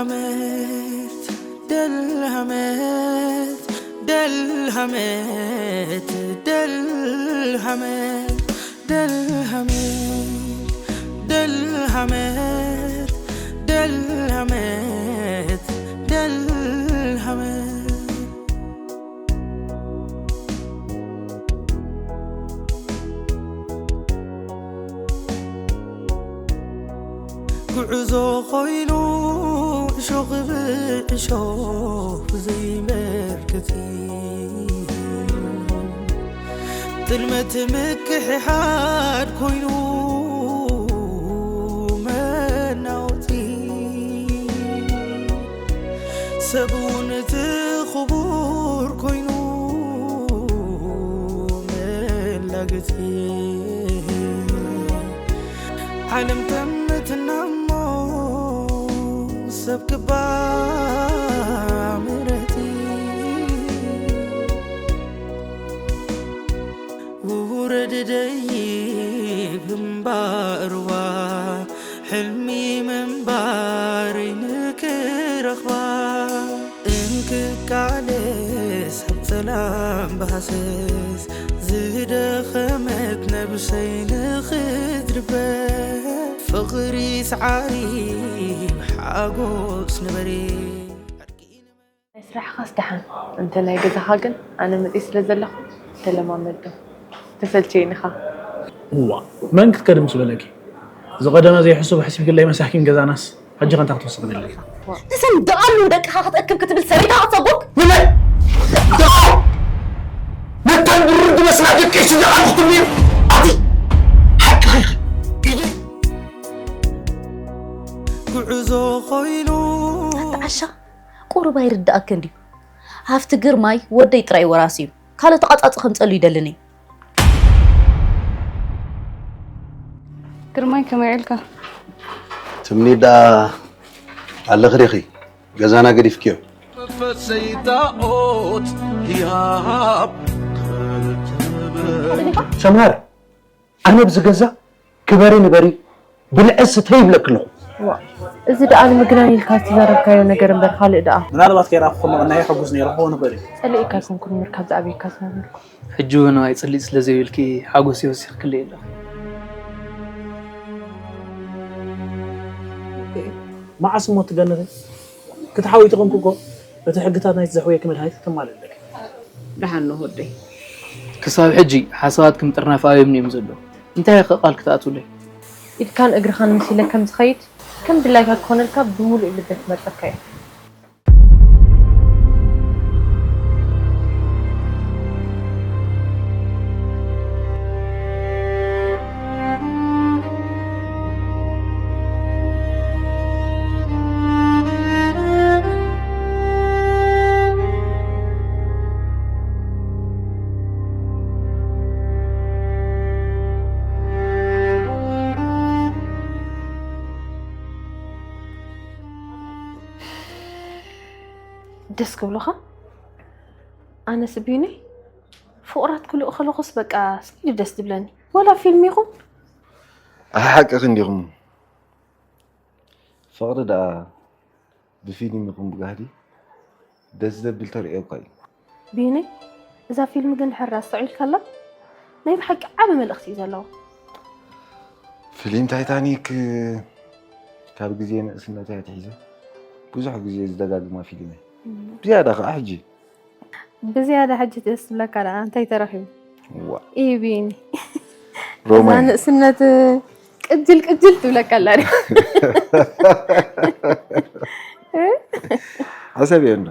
همت دل همت دل همت دل همت دل همت دل همت دل همت دل همت ጉዕዞ ኾይኑ እሾኽ ብእሾኽ ዘይመርገጺ ጥልመት ምክሕሓድ ኮይኑ መናወጺ ሰብ እውን እቲ ክቡር ኮይኑ መላገጺ ዓለም ተምትና እሞ ሰብ ክባ ምረጺ ውረድ ደይብ እምባርዋ ሕልሚ ምንባረይ ንክረኽባ እንክቃለስ ኣብ ጸላም ብሃሰስ ዝደኸመት ነብሰይ ንኽትድበ ፍቕሪ ሰዓሪ ብሓጎስ ንበሪ ናይ ስራሕኻስ ደሓን፣ እንተ ናይ ገዛኻ ግን ኣነ መፅየ ስለ ዘለኹ ተለማመድ ዶ ተሰልቸይኒ ኢኻ። እዋ መን ክትከዲ ምስ በለኪ ዝቐደመ ዘይሕሱብ ኣሕሲብክለይ መሳኪን ገዛናስ ሕጂ ከ እንታይ ክትወስኺ ደሊኺ? ነዘን ደቓሉ ንደቅኻ ክትእክብ ክትብል ሰበይትኻ ክትሰጉግ ንመን? ደቓል ነተን ብሩር ዝመስላ ደቂ እሱ ደቓል ክትብሊ ኣቲ ሓቅኺ ኢኺ። ጉዕዞ ኮይኑ ዓሻ ቁሩብ ኣይርድኣክን ድዩ? ሃፍቲ ግርማይ ወደይ ጥራይ ወራሲ እዩ። ካልእ ተቓጻጺ ከምጸሉ ይደልን እየ። ግርማይ ከመይ ውዒልካ? ትምኒት ደኣ ኣለኺ ዲኺ? ገዛና ገዲፍክዮ? ፈሰይታኦት ያብ ሰምሃር ኣነ ኣብዚ ገዛ ክበሪ ንበሪ ብልዒ ስተዪ ይብለኪ ኣለኹ። እዚ ደኣ ንምግናን ኢልካ ዝተዛረብካዮ ነገር እምበር ካልእ ደኣ። ምናልባት ከይረኣኹኹም ምቕናይ የሐጉስ ነይሩ ክኸውን ይኽእል እዩ። ጸሊኤካ ኣይኮንኩን እምበር ካብ ዝኣበየካ ዝነበርኩ። ሕጂ እውን ዋይ ጽሊእ ስለ ዘይብልኪ ሓጎስ ይወሲኽክለይ ኣለኺ። መዓስ እሞ ትገነተይ? ክትሓውይ ተኾንኩ እኮ ነቲ ሕግታት ናይቲ ዘሕውየኪ መድሃኒት ክተማልእለኪ። ደሓን ኖህ ወደይ። ክሳብ ሕጂ ሓሳባትኪ ምጥርናፍ ኣበይ እዮም ዘለዉ? እንታይ ኢኺ ቃል ክትኣትውለይ? ኢድካን እግርኻን መሲለ ከም ዝኸይድ ከም ድላይካ ክኾነልካ ብምሉእ ልበይ ክመርጸካ እየ። ደስ ክብሉኻ ኣነስ ቢኒ ፍቑራት ክልኡ ከለኹስ በቃ ስኢሉ ደስ ዝብለኒ ዋላ ፊልም ይኹን ኣይ ሓቅኺ እንዲኹም ፍቕሪ ደኣ ብፊልም ይኹን ብጋህዲ ደስ ዘብል ተርእዮ እኳ እዩ። ቢኒ እዛ ፊልም ግን ድሕር ኣስተውዒልካላ ናይ ብሓቂ ዓቢ መልእኽቲ እዩ ዘለዋ። ፊልም ታይታኒክ ካብ ግዜ ንእስነተይ ኣትሒዘ ብዙሕ ግዜ ዝደጋግማ ፊልም እየ። ብዝያዳ ከዓ ሕጂ ብዝያዳ ሕጂ ደስ ዝብለካ ደኣ እንታይ ተረኺቡ? ዋ። ኢዩ ቢኒ። ሮማይ። እዛ ንእስነት ቅጅል ቅጅል ትብለካ ኣላ ድያ? ሓሰብ እየ እንዶ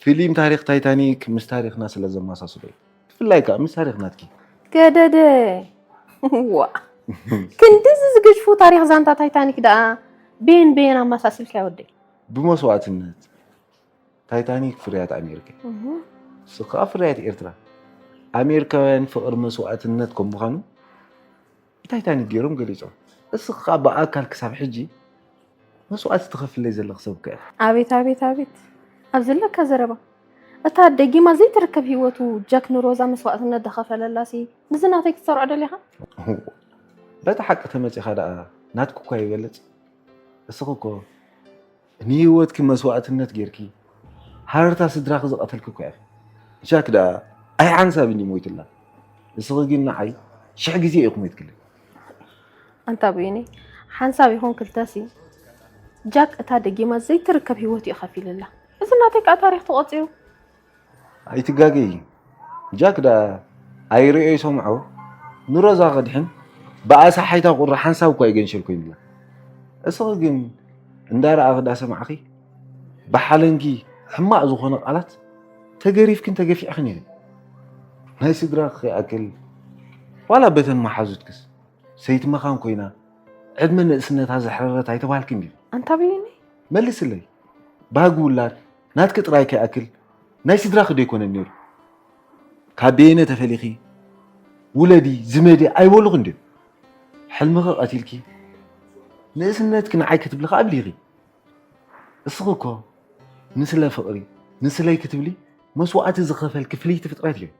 ፊልም ታሪክ ታይታኒክ ምስ ታሪክና ስለ ዘመሳስሎ እዩ። ብፍላይ ከዓ ምስ ታሪክ ናትኪ። ገደደ ዋ ክንድዚ ዝገጅፉ ታሪክ ዛንታ ታይታኒክ ደኣ በየን በየን ኣመሳሲልካዮ ወደይ? ብመስዋእትነት ታይታኒክ ፍርያት ኣሜሪካ እዩ። እሱ ከዓ ፍርያት ኤርትራ። ኣሜሪካውያን ፍቕሪ መስዋእትነት ከም ምዃኑ ብታይታኒክ ገይሮም ገሊጾም። እሱ ከዓ ብኣካል ክሳብ ሕጂ መስዋእቲ ትኸፍለይ ዘለኺ ሰብ እኮ ኢኺ። ኣቤት ኣቤት ኣቤት ኣብ ዘለካ ዘረባ እታ ደጊማ ዘይትርከብ ህይወቱ ጀክ ንሮዛ መስዋእትነት ዝኸፈለላሲ ንዚ ናተይ ክትሰርዖ ደሊኻ? በቲ ሓቂ ተመጺኻ ደኣ ናትኪ እኳ ይበልጽ። እስኺ እኮ ንህይወትኪ መስዋእትነት ጌርኪ ሃረርታ ስድራኺ ዝቐተልኪ እኮ ኢኺ። ጃክ ደኣ ኣይሓንሳብን እዩ ሞይትላ። እስኺ ግን ንዓይ ሽሕ ግዜ ኢኹ ሞይትክለይ። ኣንታ ብዩኒ ሓንሳብ ይኹን ክልተሲ ጃክ እታ ደጊማ ዘይትርከብ ህይወት እዩ ከፊልላ። እዚ ናተይ ከዓ ታሪክ ተቆፂሩ። ኣይትጋገይ። ጃክ ደኣ ኣይርእዮ ይሰምዖ ንሮዛ ከድሕን ብኣሳ ሓይታ ቁሪ ሓንሳብ እኳ ይገንሸል ኮይኑላ። እስኺ ግን እንዳረኣኺ ዳሰማዕኺ ብሓለንጊ ሕማቕ ዝኾነ ቃላት ተገሪፍክን ተገፊዕኽን ኢኺ። ናይ ስድራኺ ከይኣክል ዋላ በተን መሓዙትክስ ሰይቲ መኻን ኮይና ዕድመ ንእስነታ ዘሕረረት ኣይተባህልክን ዲኺ? ኣንታ ብዩኒ መልስለይ። ባህጊ ውላድ ናትኪ ጥራይ ከይኣክል ናይ ስድራኺ ዶ ኣይኮነን ነይሩ? ካብ በየነ ተፈሊኺ ውለዲ ዝመዲ ኣይበሉኽን ድዮም? ሕልምኺ ቀቲልኪ ንእስነትኪ ንዓይ ክትብሊ ከኣ ኣብሊኺ። እስኺ እኮ ንስለ ፍቕሪ ንስለይ ክትብሊ መስዋእቲ ዝኸፈልኪ ፍልይቲ ፍጥረት ኢኺ።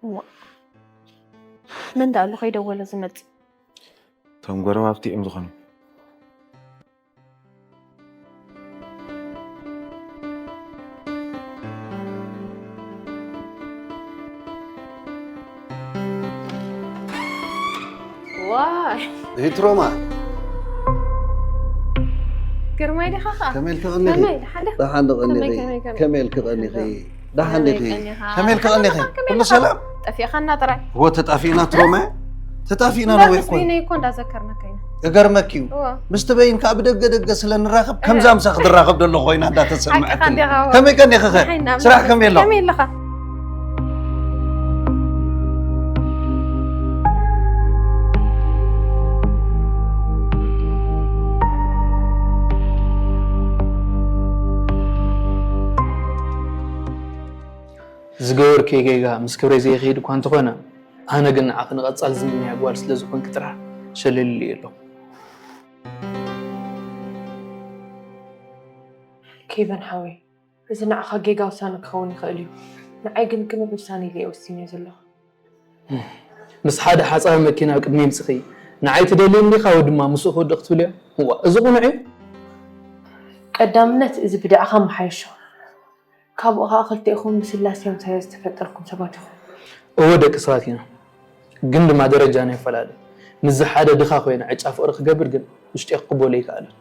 እዋ፣ መን ደኣ ኣሎ ከይደወለ ዝመጽእ? እቶም ጎረባብቲ እዮም ዝኾኑ። ዋይ ሂትሮማ ግርማይ ዲኻ ኸዓ? ከመይ ኢልኪ ቀኒኺ? ከመይ ደሓን ዲኻ? ደሓን ዶ ቀኒኺ? ከመይ፣ ከመይ፣ ከመይ? ከመይ ኢልኪ ቀኒኺ? ከመይ ቀኒኻ? ከመይ ኢልኪ ቀኒኺ? ከመይ ኩሉ ኢልካ? ሰላም? ጠፊእኻና ጥራይ። እዎ ተጣፊእና ትሮማ ተጣፊእና እምበር ነዊሕ ምስ ኮይኑ ቢነይ እኮ እንዳዘከርናካ ኢና። እገርመኪ እዩ እዋ። ምስቲ በይን ከዓ ብደገ ደገ ስለ ንራኸብ ከምዛ ምሳኺ ድራኸብ ደሎ ኮይና እንዳተሰምዐትኒ ሓቅኻ እንዲኻ፣ እዋ። ከመይ ቀኒኺ ኸ? ሓይና ስራሕ ምናምን። ከመይ ኣሎ? ከመይ ኣለኻ? ዝገበርክዮ ጌጋ ምስ ክብረይ ዘይኸይድ እኳ እንተኾነ፣ ኣነ ግን ንዓኺ ንቐጻሊ ዝምነያ ጓል ስለ ዝኾንኪ ጥራሕ ሸለል ኢለዮ ኣለኹ። ኬቨን ሓወይ፣ እዚ ንዓኻ ጌጋ ውሳነ ክኸውን ይኽእል እዩ። ንዓይ ግን ቅኑዕ ውሳነ ኢለ እየ ወሲነ ዘለኹ። ምስ ሓደ ሓጻር መኪና ኣብ ቅድመይ ምስኺ፣ ንዓይ ትደልይኒ ዲኻ ወይ ድማ ምስኡ ክወድቕ ክትብልዮ? እዋ፣ እዚ ቅኑዕ እዩ? ቀዳምነት እዚ ብድዕኻ መሓየሾ። ካብኡ ኸዓ ክልቴኹም ብስላሴ ኣምሳያ ዝተፈጠርኩም ሰባት ኢኹም። እወ ደቂ ሰባት ኢና፣ ግን ድማ ደረጃና ይፈላለ። ምስዚ ሓደ ድኻ ኮይነ ዕጫ ፍቕሪ ክገብር ግን ውሽጢ ክቕበሎ ኣይከኣለን።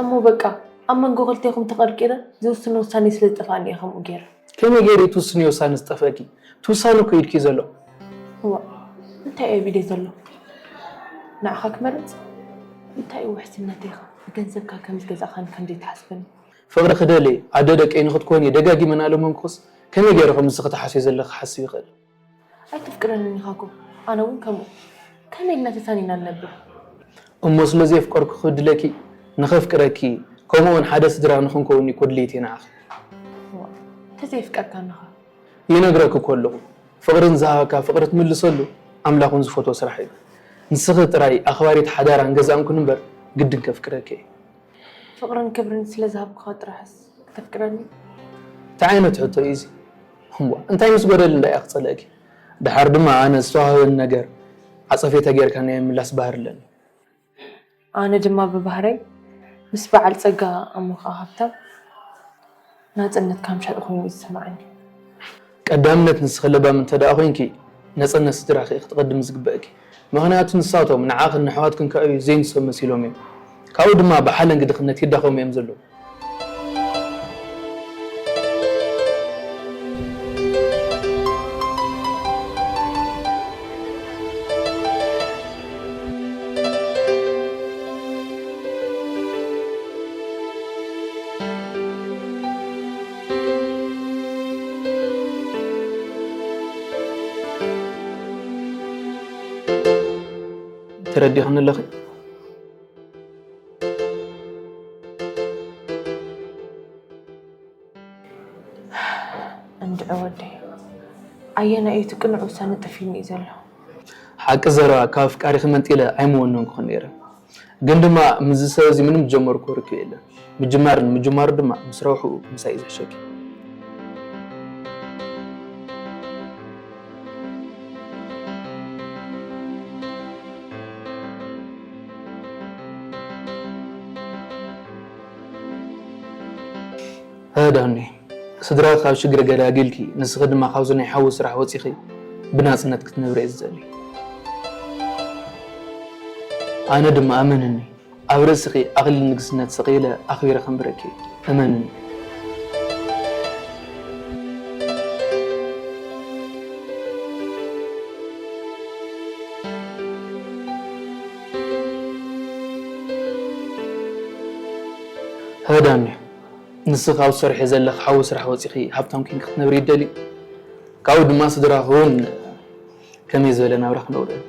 እሞ በቃ ኣብ መንጎ ክልቴኹም ተቐርቂረ ዝውስኖ ውሳኔ ስለ ዝጠፍኣኒ እየ ከምኡ ገይረ። ከመይ ገይሩ እዩ እቲ ትውስንዮ ውሳነ ዝጠፍኣኪ? እቲ ውሳነ እኮ ኢድኪ ዘሎ። እዋ እንታይ እዩ ኣብ ኢደይ ዘሎ? ንዓኻ ክመርጽ? እንታይ እዩ ውሕስነተይ ኸ? ብገንዘብካ ከም ዝገዛእኻኒ ከም ዘይትሓስበኒ? ፍቕሪ ክደሊ ኣደ ደቀይ ንኽትኮኒ ደጋጊመ እናለመንኩኽስ ከመይ ገይረ ከምዚ ክትሓስብዮ ዘለኺ ክሓስብ ይኽእል? ኣይተፍቅረንን ኢኻ እኮ ኣነ እውን ከምኡ ከመይ ኢልና ተሳኒና ንነብር? እሞ ስለ ዘየፍቀርኩ ክብድለኪ ንኸፍቅረኪ ከምኡ እውን ሓደ ስድራ ንኽንከውን እኮ ድሌተይ ንዓኺ። ተዘየፍቀርካኒ ኸ? ይነግረኪ እኮ ኣለኹ ፍቕሪ ንዝሃበካ ፍቕሪ ትምልሰሉ ኣምላኽ እውን ዝፈትዎ ስራሕ እዩ። ንስኺ ጥራይ ኣኽባሪት ሓዳራን ገዛን ኩኒ እምበር ግድን ከፍቅረኪ እየ። ፍቕርን ክብርን ስለ ዝሃብኩኻ ጥራሕስ ክተፍቅረኒ? እንታይ ዓይነት ሕቶ እዩ እዚ? እምቧ እንታይ ምስ ጎደል እንዳ እያ ክጸልአኪ? ደሓር ድማ ኣነ ዝተዋህበኒ ነገር ዓጸፌታ ጌርካ ናይ ምምላስ ባህሪ ኣለኒ። ኣነ ድማ ብባህረይ ምስ በዓል ጸጋ ኣሞ ከዓ ሃብታም ናጽነት ካምሻል ኮይኑ እዩ ዝስምዓኒ። ቀዳምነት ንስኺ ለባም እንተ ደኣ ኮይንኪ ነጸነት ስድራኺ ኢኺ ክትቐድሚ ዝግበእኪ። ምኽንያቱ ንሳቶም ንዓኽን ንኣሕዋትክን ከዕብዩ ዘይንሶም መሲሎም እዮም። ካብኡ ድማ ብሓለንጊ ድኽነት ይዳኸሙ እዮም ዘለዉ። ተረዲእኽኒ ኣለኺ? እንድዒ ወደይ፣ ኣየናይ እዩ እቲ ቅኑዕ ውሳነ ጠፊኡኒ እዩ ዘሎ? ሓቂ ዘረባ ካብ ኣፍቃሪኺ መንጢለ ኣይምወነንኩኽን ነይረ። ግን ድማ ምስዚ ሰብ እዚ ምንም ዝጀመርክዎ ርክብ የለን። ምጅማር ንምጅማሩ ድማ ምስ ረብሕኡ ምሳይ እዩ ዝሕሸኪ። ዳኒ፣ ስድራ ካብ ሽግሪ ገላጊልኪ፣ ንስኺ ድማ ካብዚ ናይ ሓዊ ስራሕ ወጺኺ ብናጽነት ክትነብሪ እየ ዝደሊ። ኣነ ድማ እመንኒ፣ ኣብ ርእስኺ ኣኽሊል ንግስነት ሰቒለ ኣኽቢረ ከንብረኪ። እመንኒ። ዳኒ፣ ንስኺ ካብ ትሰርሒ ዘለኺ ሓዊ ስራሕ ወፂኺ ሃብታም ኮይንኪ ክትነብሪ ይደሊ። ካብኡ ድማ ስድራኺ እውን ከመይ ዝበለ ናብራ ክነብሩ እዮም።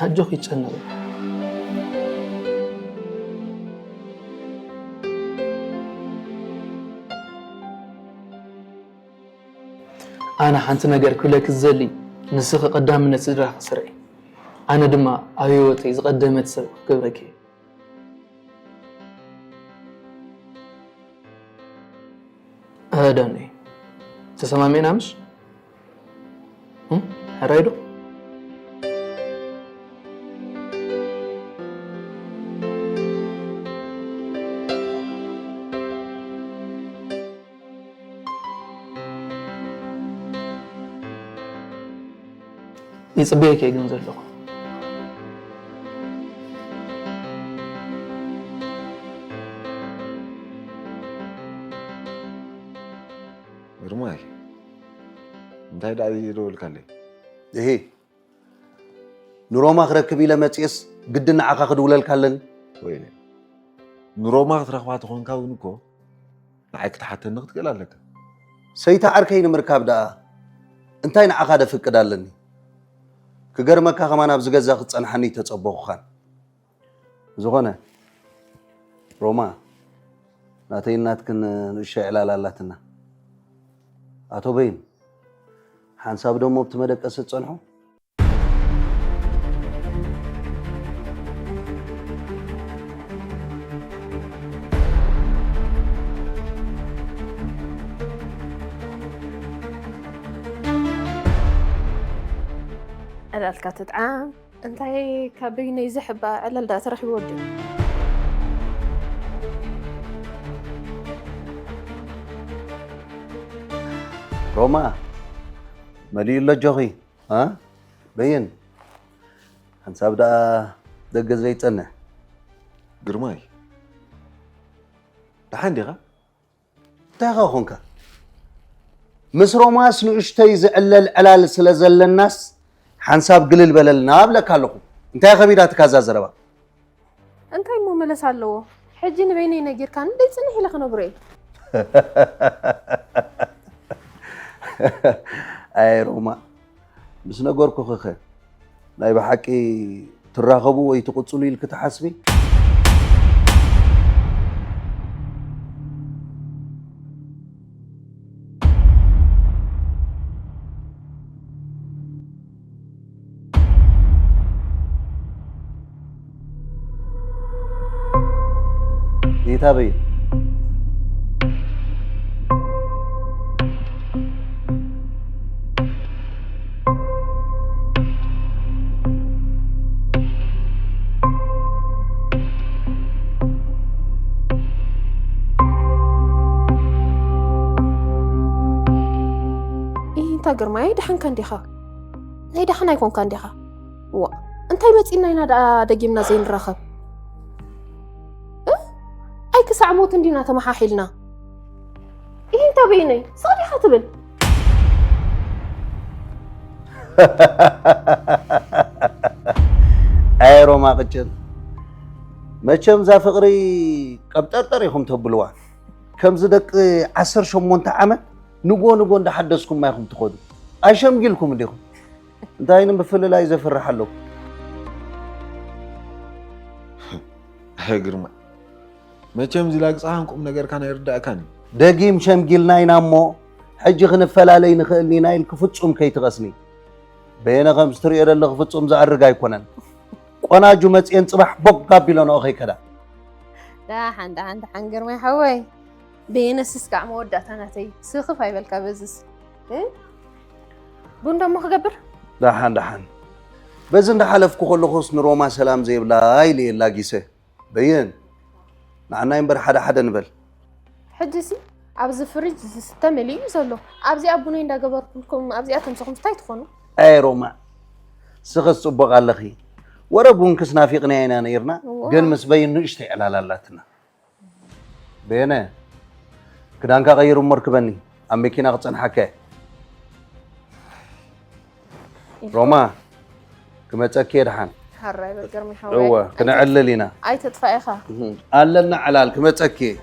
ኣጆኺ ይጨነቕ። ኣነ ሓንቲ ነገር ክብለኪ ዝደሊ፣ ንስኺ ቀዳምነት ስድራኺ ስርዒ። ኣነ ድማ ኣብ ህይወተይ ዝቐደመት ሰብ ክገብረኪ እየ። ዳኒ፣ ተሰማሚዕና ምሽ? እም? ሕራይ ዶ? ይጽበየኪ እየ ግን ዘለኹ። ግርማይ፣ እንታይ ደኣ ይደወልካለይ? እሂ፣ ንሮማ ክረክብ ኢለ መጽኤስ ግድን ንዓኻ ክድውለልካ ኣለኒ። ወይኔ፣ ንሮማ ክትረኽባ ተኾንካ እውን እኮ ንዓይ ክትሓተኒ ክትክእል ኣለካ። ሰይቲ ዓርከይ ንምርካብ ደኣ እንታይ ንዓኻ ደፍቅድ ኣለኒ? ክገርመካ ከማን ኣብዚ ገዛ ክትጸንሓኒ ተጸበኹኻን። ዝኾነ ሮማ፣ ናተይን ናትክን ንእሽቶ ዕላል ኣላትና። ኣቶ በይን፣ ሓንሳብ ደሞ ኣብቲ መደቀሲ ትጸንሑ? ዕላልካ ትጥዓም። እንታይ ካብ በይነይ ዘሕባ ዕላል ደኣ ተረኺብዎ ድዩ? ሮማ፣ መሊኡ ኣሎ ኣጆኺ፣ እ? በይን፣ ሓንሳብ ደኣ ደገ ዘይጸንሕ። ግርማይ፣ ደሓን ዲኻ? እንታይ ኸ ኾንካ? ምስ ሮማስ ንእሽተይ ዝዕለል ዕላል ስለ ዘለናስ ሓንሳብ ግልል በለልና እብለካ ኣለኹ። እንታይ ከቢዳትካ እዛ ዘረባ? እንታይ እሞ መለሳ ኣለዎ? ሕጂ ንበይነይ ነጊርካኒ ደይ ጽንሕ ኢለ ክነግሮ እየ። ኣየ ሮማ፣ ምስ ነገርኩኺኸ ናይ ብሓቂ ትራኸቡ ወይ ትቕጽሉ ኢልኪ ትሓስቢ? ይታበይ። ኢንታ ግርማይ፣ ደሓንካ እንዲኻ? ናይ ደሓን ኣይኮንካ እንዲኻ? ዋ፣ እንታይ መጺእና ኢና ደኣ ደጊምና ዘይንራኸብ? እ? ኣይ ክሳዕ ሞት እንዲና ተመሓሒልና? ኢንታ በይነይ፣ ስቕ ዲኻ ትብል? ኣየ ሮማ ቅጭን፣ መቸም እዛ ፍቕሪ ቀብጠርጠር ኢኹም ተብልዋ። ከምዚ ደቂ ዓሰርተ ሸሞንተ ዓመት ንጎ ንጎ እንዳሓደስኩማ ኢኹም ትኸዱ። ኣሸምጊልኩም እንዲኹም። እንታይ ንምፍልላይ ዘፍርሕ ኣለኩም? ኣየ ግርማ፣ መቸም እዚ ላግጻኻን ቁም ነገርካን ኣይርዳእካን እዩ። ደጊም ሸምጊልና ኢና እሞ፣ ሕጂ ክንፈላለይ ንኽእል ኢና ኢልኪ ፍጹም ከይትቐስኒ። በየነ ከምዚ ትርእዮ ዘለኺ ፍጹም ዝኣርግ ኣይኮነን። ቆናጁ መጽኤን ጽባሕ ቦግ ኣቢለንኦ ከይከዳ። ደሓን፣ ደሓን፣ ደሓን ግርማይ ሓወይ። በየነስ እስካዕ መወዳእታ ናተይ ስኽፍ ኣይበልካ በዝስ። እ? ቡን ደሞ ክገብር? ደሓን፣ ደሓን። በዚ እንዳሓለፍኩ ከለኹስ ንሮማ ሰላም ዘይብላ ኢለ እየ ላጊሰ። በየን፣ ንዓናይ እምበር ሓደ ሓደ ንበል። ሕጂሲ ኣብዚ ፍሪጅ ዝስተ መሊኡ እዩ ዘሎ። ኣብዚኣ ቡነይ እንዳገበርኩልኩም ኣብዚኣ ተምሰኹም እንታይ ትኾኑ? ኣይ ሮማ፣ ስኽስ ጽቡቕ ኣለኺ። ወረ ቡንክስ ናፊቕናዮ ኢና ነይርና፣ እዋ። ግን ምስ በይን ንእሽተይ ዕላል ኣላትና። በየነ፣ ክዳንካ ቀይር እሞ ርክበኒ፣ ኣብ መኪና ክጸንሓካ እየ። ሮማ፣ ክመጸኪ እየ ደሓን። ሓራይ በል ገርሚ እወ፣ ሓወይ። ክነዕልል ኢና። ኣይተጥፋእኻ። ኣለና ዕላል፣ ክመጸኪ እየ።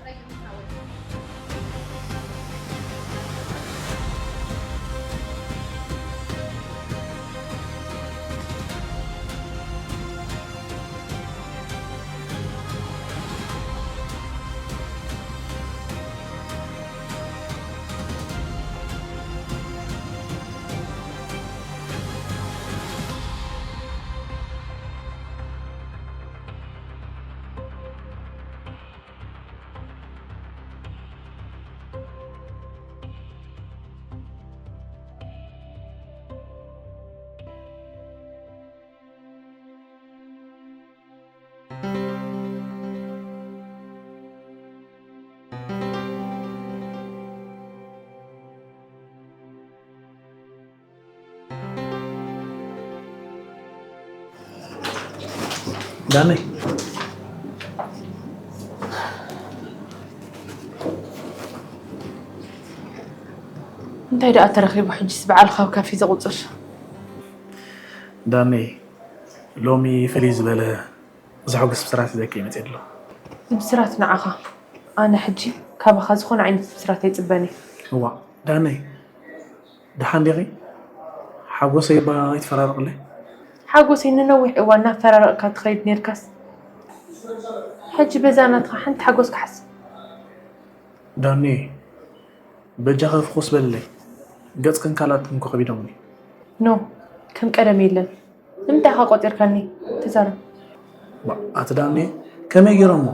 ዳነይ፣ እንታይ ደኣ ተረኺቡ ሕጂስ በዓል ካብ ካፌ ዘቑፅር? ዳነይ፣ ሎሚ ፍልይ ዝበለ ዘሐጉስ ብስራት ሒዘኪ መፂእ ኣሎ። ብስራት ንዓኻ። ኣነ ሕጂ ካባኻ ዝኾነ ዓይነት ብስራት ኣይፅበን እየ። እዋ ዳነይ፣ ደሓን ዲኺ? ሓጎሰይ እባ ኣይትፈራረቕለይ። ሓጎሰይ ንነዊሕ እዋን እናፈራረቕካ ትኸይድ ነርካስ ሕጂ በዛ ናትካ ሓንቲ ሓጎስ ክሓስብ። ዳኒ፣ በጃኺ ፍኹስ በልለይ። ገጽክን ካልኣትክን እኮ ከቢዶምኒ። ኖ፣ ከም ቀደም የለን። ንምንታይ ኢኻ ቆጺርካኒ? ተዛረብ። ባ፣ ኣቲ ዳኒ፣ ከመይ ገይሮሞ?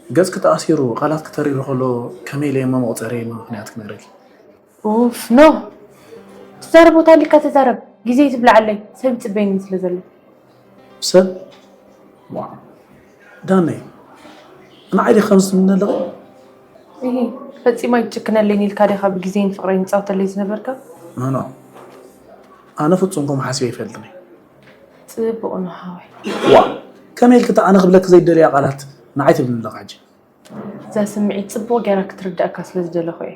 ገጽኪ ተኣሲሩ፣ ቃላትኪ ተሪሩ ከሎ ከመይ ኢለ እየ መመቑጸሪ ምኽንያት ክነግረኪ? ኡፍ፣ ኖ። ትዛረብ ቦታ ኣሊካ ተዛረብ። ግዜ ትብልዓለይ። ሰብ ይጽበየኒ ስለ ዘሎ። ሰብ? ዋው። ዳነይ፣ ንዓይ ዲኺ ከምዚ ትምኒ ኣለኺ? እሂ፣ ፈጺማ ኣይትጭክነለይን ኢልካ ዲኻ ብግዜን ፍቕረይን ትጻወተለይ ዝነበርካ? ኖ፣ ኖ። ኣነ ፍጹም ከምኡ ሓሲበ ኣይፈልጥን እየ። ጽቡቕ ነው ሓወይ። ዋ፣ ከመይ ኢልኪ እታ ኣነ ክብለኪ ዘይደልያ ቃላት ንዓይ ትብልኒ ኣለኺ ሕጂ? እዛ ስምዒት ጽቡቕ ጌራ ክትርዳእካ ስለ ዝደለኹ እየ።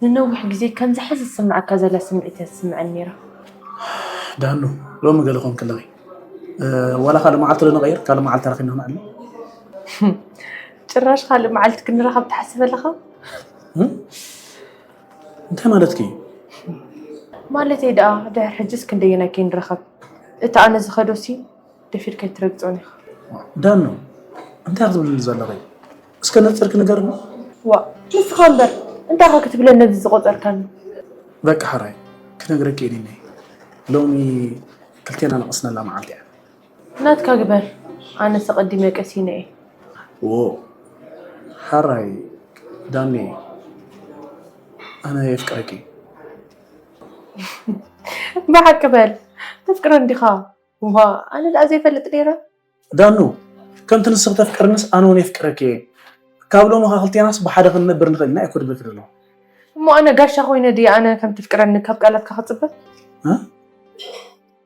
ንነዊሕ ግዜ ከምዚ ሕዚ ዝስምዓካ ዘላ ስምዒት እያ ትስምዓኒ ነይራ። ዳኑ፣ ሎሚ ገለ ኮንኪ ኣለኺ። እ፣ ዋላ ካልእ መዓልቲ ዶ ንቐይር? ካልእ መዓልቲ ተራኺብና ክነዕልል? ጭራሽ ካልእ መዓልቲ ክንራኸብ ትሓስብ ኣለኻ? እም? እንታይ ማለትኪ እዩ? ማለተይ ደኣ ድሕሪ ሕጂስ ክንደየናይ ከይንራኸብ? እቲ ኣነ ዝኸዶሲ ደፊርካ ኣይትረግጾን ኢኻ። ዳኑ፣ እንታይ ክትብልኒ ዘለኺ? እስከ ነጺርኪ ንገርኒ። ዋእ፣ ንስኻ እምበር እንታይ ኢኻ ክትብለኒ ነዚ ዝቖጸርካኒ? በቃ ሕራይ፣ ክነግረኪ እየ ኒነይ። ሎሚ ክልቴና ነቐስነላ መዓልቲ እያ። ናትካ ግበር፣ ኣነስ ኣቐዲመ ቀሲነ እየ። ዎ፣ ሕራይ ዳኒ፣ ኣነ የፍቅረኪ። ብሓቂ በል፣ ተፍቅረኒ ዲኻ? እዋ፣ ኣነ ደኣ ዘይፈልጥ ነይረ። ዳኑ፣ ከምቲ ንስኺ ተፍቅርንስ ኣነ እውን የፍቅረኪ እየ። ካብ ሎሚ ኸዓ ክልቴናስ ብሓደ ክንነብር ንኽእል ኢና እየ እኮ ድብለኪ ዘለኹ። እሞ ኣነ ጋሻ ኮይነ ድየ ኣነ ከም ትፍቅረኒ ካብ ቃላትካ ክጽበ? እ?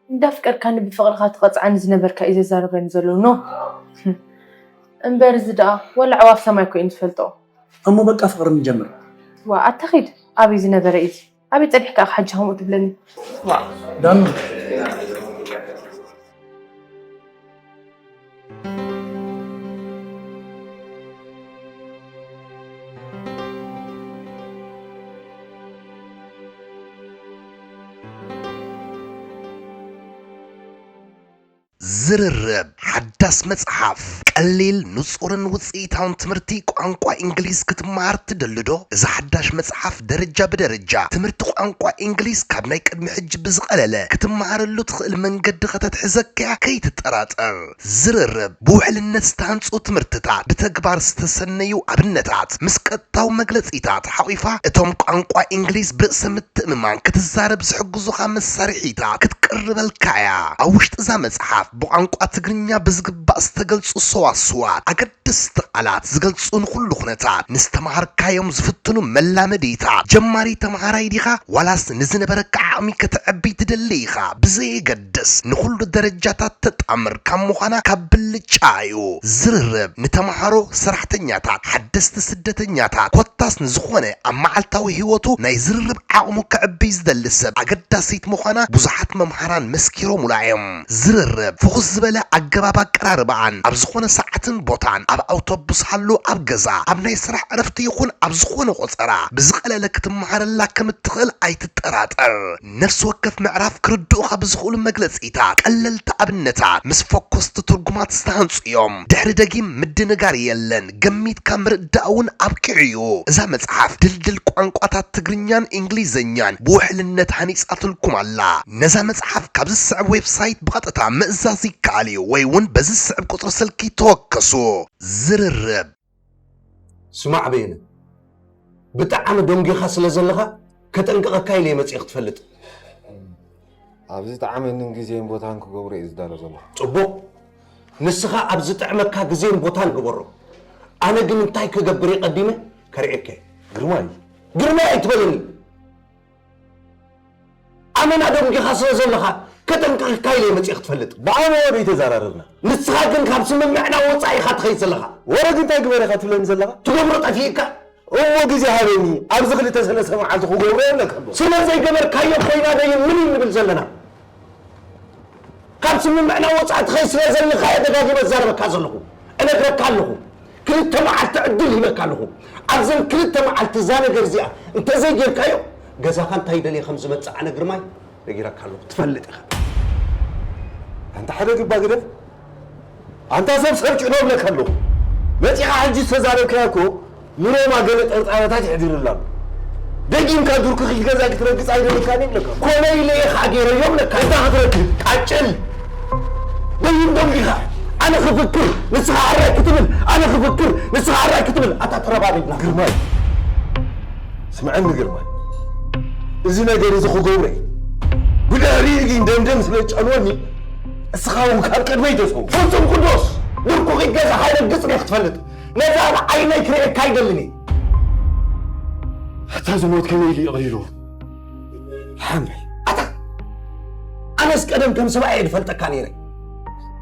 እንዳፍቀርካኒ ብፍቕርኻ ትቐጽዓኒ ዝነበርካ እዩ ዘዛርበኒ ዘሎ። ኖ። እምበር እዚ ደኣ ወላ ኣዕዋፍ ሰማይ እኮ እየን ዝፈልጥኦ። እሞ በቃ ፍቕሪ ንጀምር። ዋ፣ ኣታ ኺድ። ኣበይ ዝነበረ እዩ እዚ? ኣበይ ጸኒሕካ ኢኻ ሕጂ ከምኡ ትብለኒ? ዋ። ዳኑ። ዝርርብ ሓዳስ መጽሓፍ፣ ቀሊል፣ ንጹርን ውጽኢታውን ትምህርቲ ቋንቋ እንግሊዝ ክትመሃር ትደሊ ዶ? እዛ ሓዳሽ መጽሓፍ ደረጃ ብደረጃ ትምህርቲ ቋንቋ እንግሊዝ ካብ ናይ ቅድሚ ሕጂ ብዝቐለለ ክትመሃረሉ ትኽእል መንገዲ ከተትሕዘካ እያ፣ ከይትጠራጠር። ዝርርብ፣ ብውሕልነት ዝተሃንጹ ትምህርትታት፣ ብተግባር ዝተሰነዩ ኣብነታት፣ ምስ ቀጥታዊ መግለጺታት ሓቑፋ፣ እቶም ቋንቋ እንግሊዝ ብርእሰ ምትእምማን ክትዛረብ ዝሕግዙኻ መሳርሒታት ክትቅርበልካ እያ። ኣብ ውሽጢ እዛ መጽሓፍ፣ ብቋንቋ ትግርኛ ብዝግባእ ዝተገልጹ ሰዋስዋት፣ ኣገደስቲ ቃላት ዝገልጹ ንኹሉ ኩነታት፣ ንዝተምሃርካዮም ዝፍትኑ መላመዲታት፣ ጀማሪ ተምሃራይ ዲኻ ዋላስ ንዝነበረካ ዓቕሚ ከተዕቢ ትደሊ ኢኻ፣ ብዘየገድስ ንኹሉ ደረጃታት ተጣምር ካብ ምዃና ካብ ብልጫ እዩ። ዝርርብ ንተምሃሮ፣ ሰራሕተኛታት፣ ሓደስቲ ስደተኛታት፣ ኮታስ ንዝኾነ ኣብ መዓልታዊ ህይወቱ ናይ ዝርርብ ዓቕሙ ከዕብይ ዝደሊ ሰብ ኣገዳሲት ምዃና ብዙሓት መምሃራን መስኪሮምላ እዮም። ዝርርብ ፍኹስ ዝበለ ኣገባብ ኣቀራርባኣን ኣብ ዝኾነ ሰዓትን ቦታን፣ ኣብ ኣውቶቡስ ሃሉ፣ ኣብ ገዛ፣ ኣብ ናይ ስራሕ ዕረፍቲ ይኹን ኣብ ዝኾነ ቆጸራ ብዝቐለለ ክትመሃረላ ከም እትኽእል ኣይትጠራጠር። ነፍሲ ወከፍ ምዕራፍ ክርድኡኻ ብዝኽእሉ መግለጺታት፣ ቀለልቲ ኣብነታት ምስ ፈኮስቲ ትርጉማት ዝተሃንጹ እዮም። ድሕሪ ደጊም ምድንጋር የለን፣ ገሚትካ ምርዳእ እውን ኣብቂዑ እዩ። እዛ መጽሓፍ ድልድል ቋንቋታት ትግርኛን እንግሊዝኛን ብውሕልነት ሃኒጻትልኩም ኣላ። ነዛ መጽሓፍ ካብ ዝስዕብ ዌብሳይት ብቐጥታ ምእዛዝ ይከኣል እዩ፣ ወይ እውን በዚ ዝስዕብ ቁጽሪ ስልኪ ተወከሱ። ዝርርብ። ስማዕ በየነ፣ ብጣዕሚ ደንጒኻ ስለ ዘለኻ ከጠንቅቐካ ኢለ እየ መጺኤ ክትፈልጥ። ኣብ ዝጠዓመንን ግዜን ቦታን ክገብሮ እየ ዝዳሎ ዘለኹ። ጽቡቕ። ንስኻ ኣብ ዝጥዕመካ ግዜን ቦታን ግበሮ። ኣነ ግን እንታይ ክገብር እየ ቀዲመ ከርእየካ እየ። ግርማይ። ግርማይ ኣይትበለኒ። ኣመና ደንጒኻ ስለ ዘለኻ ከጠንቅቐካ ኢለ እየ መጺኤ ክትፈልጥ። ብኣእምሮ ዘይተዘራረብና። ንስኻ ግን ካብ ስምምዕና ወጻኢ ኢኻ ትኸይድ ዘለኻ። ወረግ እንታይ ግበር ኢኻ ትብለኒ ዘለኻ? ትገብሮ ጠፊእካ። እሞ ግዜ ሃበኒ፣ ኣብዚ ክልተ ሰለስተ መዓልቲ ክገብሮ እብለካ ኣለኹ። ስለ ዘይገበርካዮ ኮይና ደይን ምን ንብል ዘለና? ካብ ስምምዕና ወጻኢ ትኸይድ ስለ ዘለኻ እየ ደጋጊመ ዝዛረበካ ዘለኹ። እነግረካ ኣለኹ። ክልተ መዓልቲ ዕድል ሂበካ ኣለኹ። ኣብዘን ክልተ መዓልቲ እዛ ነገር እዚኣ እንተዘይጌርካዮ፣ ገዛኻ እንታይ ደልየ ከም ዝመጽእ ኣነ ግርማይ ነጊረካ ኣለኹ። ትፈልጥ ኢኻ። ኣንታ ሓደ ግባ ግደፍ። ኣንታ ሰብ ሰብ ጭኖ እብለካ ኣለኹ። መጺኻ ሕጂ ዝተዛረብካዮ እኮ ንሮማ ገለ ጥርጣረታት የሕዲሩላ ኣሎ። ደጊምካ ዱርኪ ኺድ ገዛ ክትረግጽ ኣይደልካን እብለካ። ኮነ ኢለ እየ ኸኣ ገይረዮ እብለካ። እንታይ ክትረክብ? ቃጭል! ደይን ደንጒኻ። ኣነ ክፍክር፣ ንስኻ ሕራይ ክትብል፣ ኣነ ክፍክር፣ ንስኻ ሕራይ ክትብል። ኣታ ተረባሪብና። ግርማይ፣ ስምዐኒ ግርማይ። እዚ ነገር እዚ ክገብሮ እየ። ብድሕሪኡ ግን ደምደም ስለ ዝጨንወኒ፣ እስኻ እውን ካብ ቅድመይ ተሰው። ፍጹም ቅዱስ፣ ዱርኩኺት ገዛ ሃይለ ግጽ ክትፈልጥ። ነዛ ንዓይነይ ክርእየካ ኣይደልን እየ። ኣታ ዝሞት ከመይ ኢሉ ይቕሪሩ? ሓምበይ። ኣታ፣ ኣነስ ቀደም ከም ሰብኣይ እየ ዝፈልጠካ ነይረ።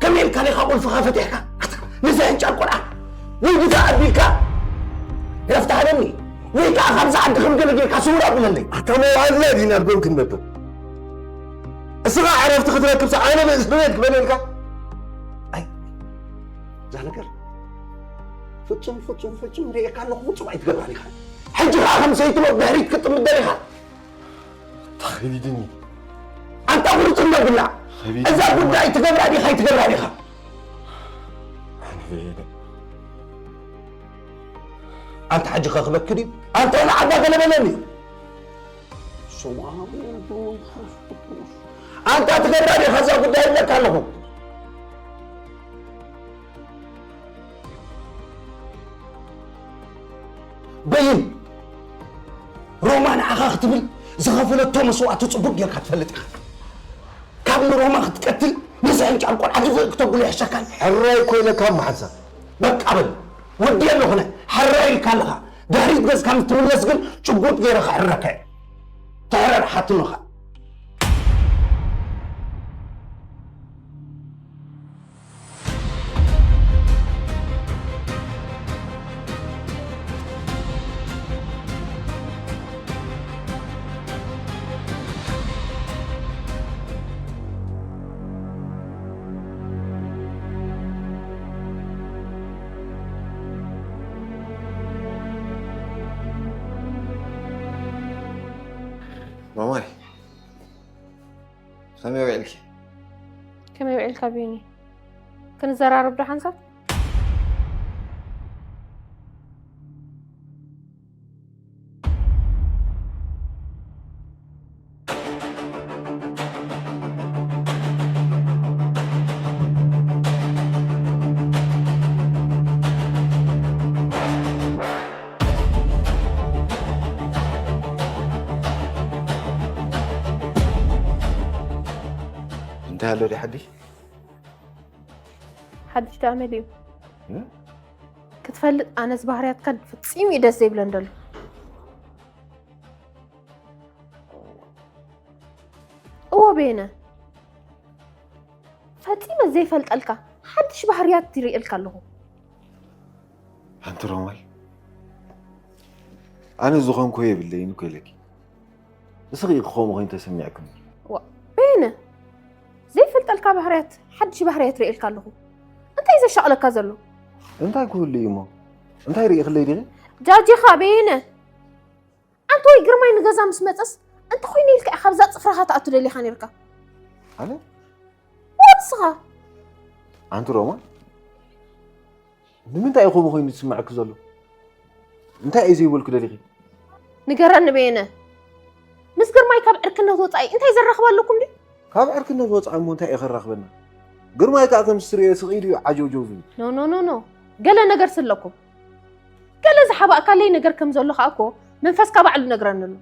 ከመይ ኢልካ ዲኻ ቁልፍኻ ፈቲሕካ? ኣታ፣ ነዚ ሕንጫል ቆልዓ ወይ ግዛ ኣቢልካ ረፍቲ ሃበኒ፣ ወይ ከኣ ካብዚ ዓዲ ከም ገለ ጌርካ ስውር ኣብለለይ። ኣታ መዋእልና ዲና ኣብ ጎን ክንነብር? እስኻ ዕረፍቲ ክትረክብስ ኣነ ብእስሪ ቤት ክበለልካ? ኣይ፣ እዛ ነገር ፍጹም፣ ፍጹም፣ ፍጹም ርእየካ ኣለኹ፣ ፍጹም ኣይትገብራን ኢኻ። ሕጂ ኸኣ ከም ሰይቲ ሞት ድሕሪት ክትጥምት ደሊኻ? ተኸቢድኒ። ኣንታ ፍርጹም ነብላ። ከቢድኒ። እዛ ጉዳይ ትገብራ ዲኻ ኣይትገብራ ዲኻ? ኣነ በየነ። ኣንታ ሕጂ ከ ክበኪ ድዩ? ኣንታ ንዓባ ገለ በለኒ። ስም ኣብ ወልድ ወመንፈስ ቅዱስ። ኣንታ ትገብራ ዲኻ እዛ ጉዳይ እብለካ ኣለኹ። በይን፣ ሮማ ንዓኻ ክትብል ዝኸፈለቶ መስዋእቲ ጽቡቕ ጌርካ ትፈልጥ ኢኻ። ካብ ንሮማ ክትቀትል ነዚ ሕንጫል ቆልዓ ግፍእ ክተብሎ ይሕሸካን። ሕራይ ኮይነ ካብ መሓንሳብ። በቃ በል፣ ወዲ ኣለኹነ፣ ሕራይ ኢልካ ኣለኻ። ድሕሪት ገጽካ ምስ ትምለስ ግን ጭቡጥ ጌረ ክሕረካ እየ። ተሕረር ሓትኖኻ። ማማይ፣ ከመይ ውዒልኪ? ከመይ ውዒልካ ቢኒ? ክንዘራረብ ዶ ሓንሳብ? እንታይ ኣሎ ድዩ ሓድሽ? ሓድሽ ዳኣ መሊኡ። እ? ክትፈልጥ ኣነስ ባህርያትካ ፍጺም እዩ ደስ ዘይብለን ደሎ። እዎ በየነ፣ ፈጺመ ዘይፈልጠልካ ሓድሽ ባህርያት ይርእየልካ ኣለኹ። ኣንቲ ሮማይ፣ ኣነ ዝኾንኩ የብለይን እኮ ኢለኪ። እስኺ ኢኺ ከምኡ ኮይኑ ተሰሚዕክኒ። ዋ፣ በየነ፣ ዘይፈልጠልካ ባህርያት፣ ሓድሽ ባህርያት ርእየልካ ኣለኹ። እንታይ ዘሻቕለካ ዘሎ? እንታይ ክህሉ እዩ እሞ? እንታይ ርኢኽለይ ዲኺ? ጃጂኻ በየነ። ኣንተ ወይ ግርማይ ንገዛ ምስ መጸስ፣ እንታይ ኮይኑ ኢልካ ኢኻ ኣብዛ ጽፍራኻ ትኣቱ ደሊኻ ነርካ? ኣነ? ወድስኻ? ኣንቲ ሮማ? ንምንታይ እዩ ከምኡ ኮይኑ ዝስምዐኪ ዘሎ? እንታይ እዩ ዘይበልኩ ደሊኺ? ንገረኒ በየነ። ምስ ግርማይ ካብ ዕርክነት ወጻኢ እንታይ ዘራኽብ ኣለኩም ድዩ? ካብ ዕርክነት ወጻኢ እሞ እንታይ እዩ ከራኽበና? ግርማይ ከኣ ከም ዝትርእዮ ስቕ ኢሉ እዩ ዓጀውጀው ዝብል። ኖ፣ ኖ፣ ኖ፣ ኖ። ገለ ነገር ስለኩም። ገለ ዝሓባእካለይ ነገር ከም ዘሎ ከኣ እኮ መንፈስካ ባዕሉ ነግረኒ ኣሎ።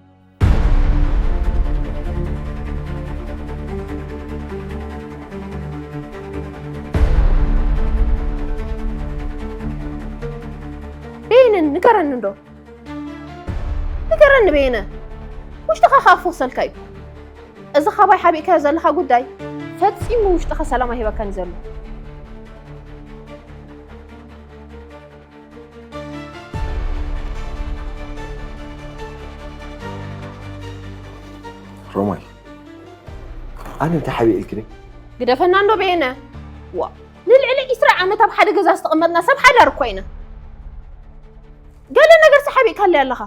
በየነ፣ ንገረኒ እንዶ። ንገረኒ በየነ። ውሽጥኻ ከኣ ክፈውሰልካ እዩ። እዚ ካባይ ሓቢእካዮ ዘለኻ ጉዳይ ፈጺሙ ውሽጥኻ ሰላም ኣይህበካን እዩ ዘሎ። ሮማይ፣ ኣነ እንታይ ሓቢእልኪ ነይ? ግደፈና እንዶ በየነ። ዋ፣ ንልዕሊ ዒስራ ዓመት ኣብ ሓደ ገዛ ዝተቐመጥና ሰብ ሓዳር እኮ ኢና። ገለ ነገር ሓቢእካለይ ኣለኻ።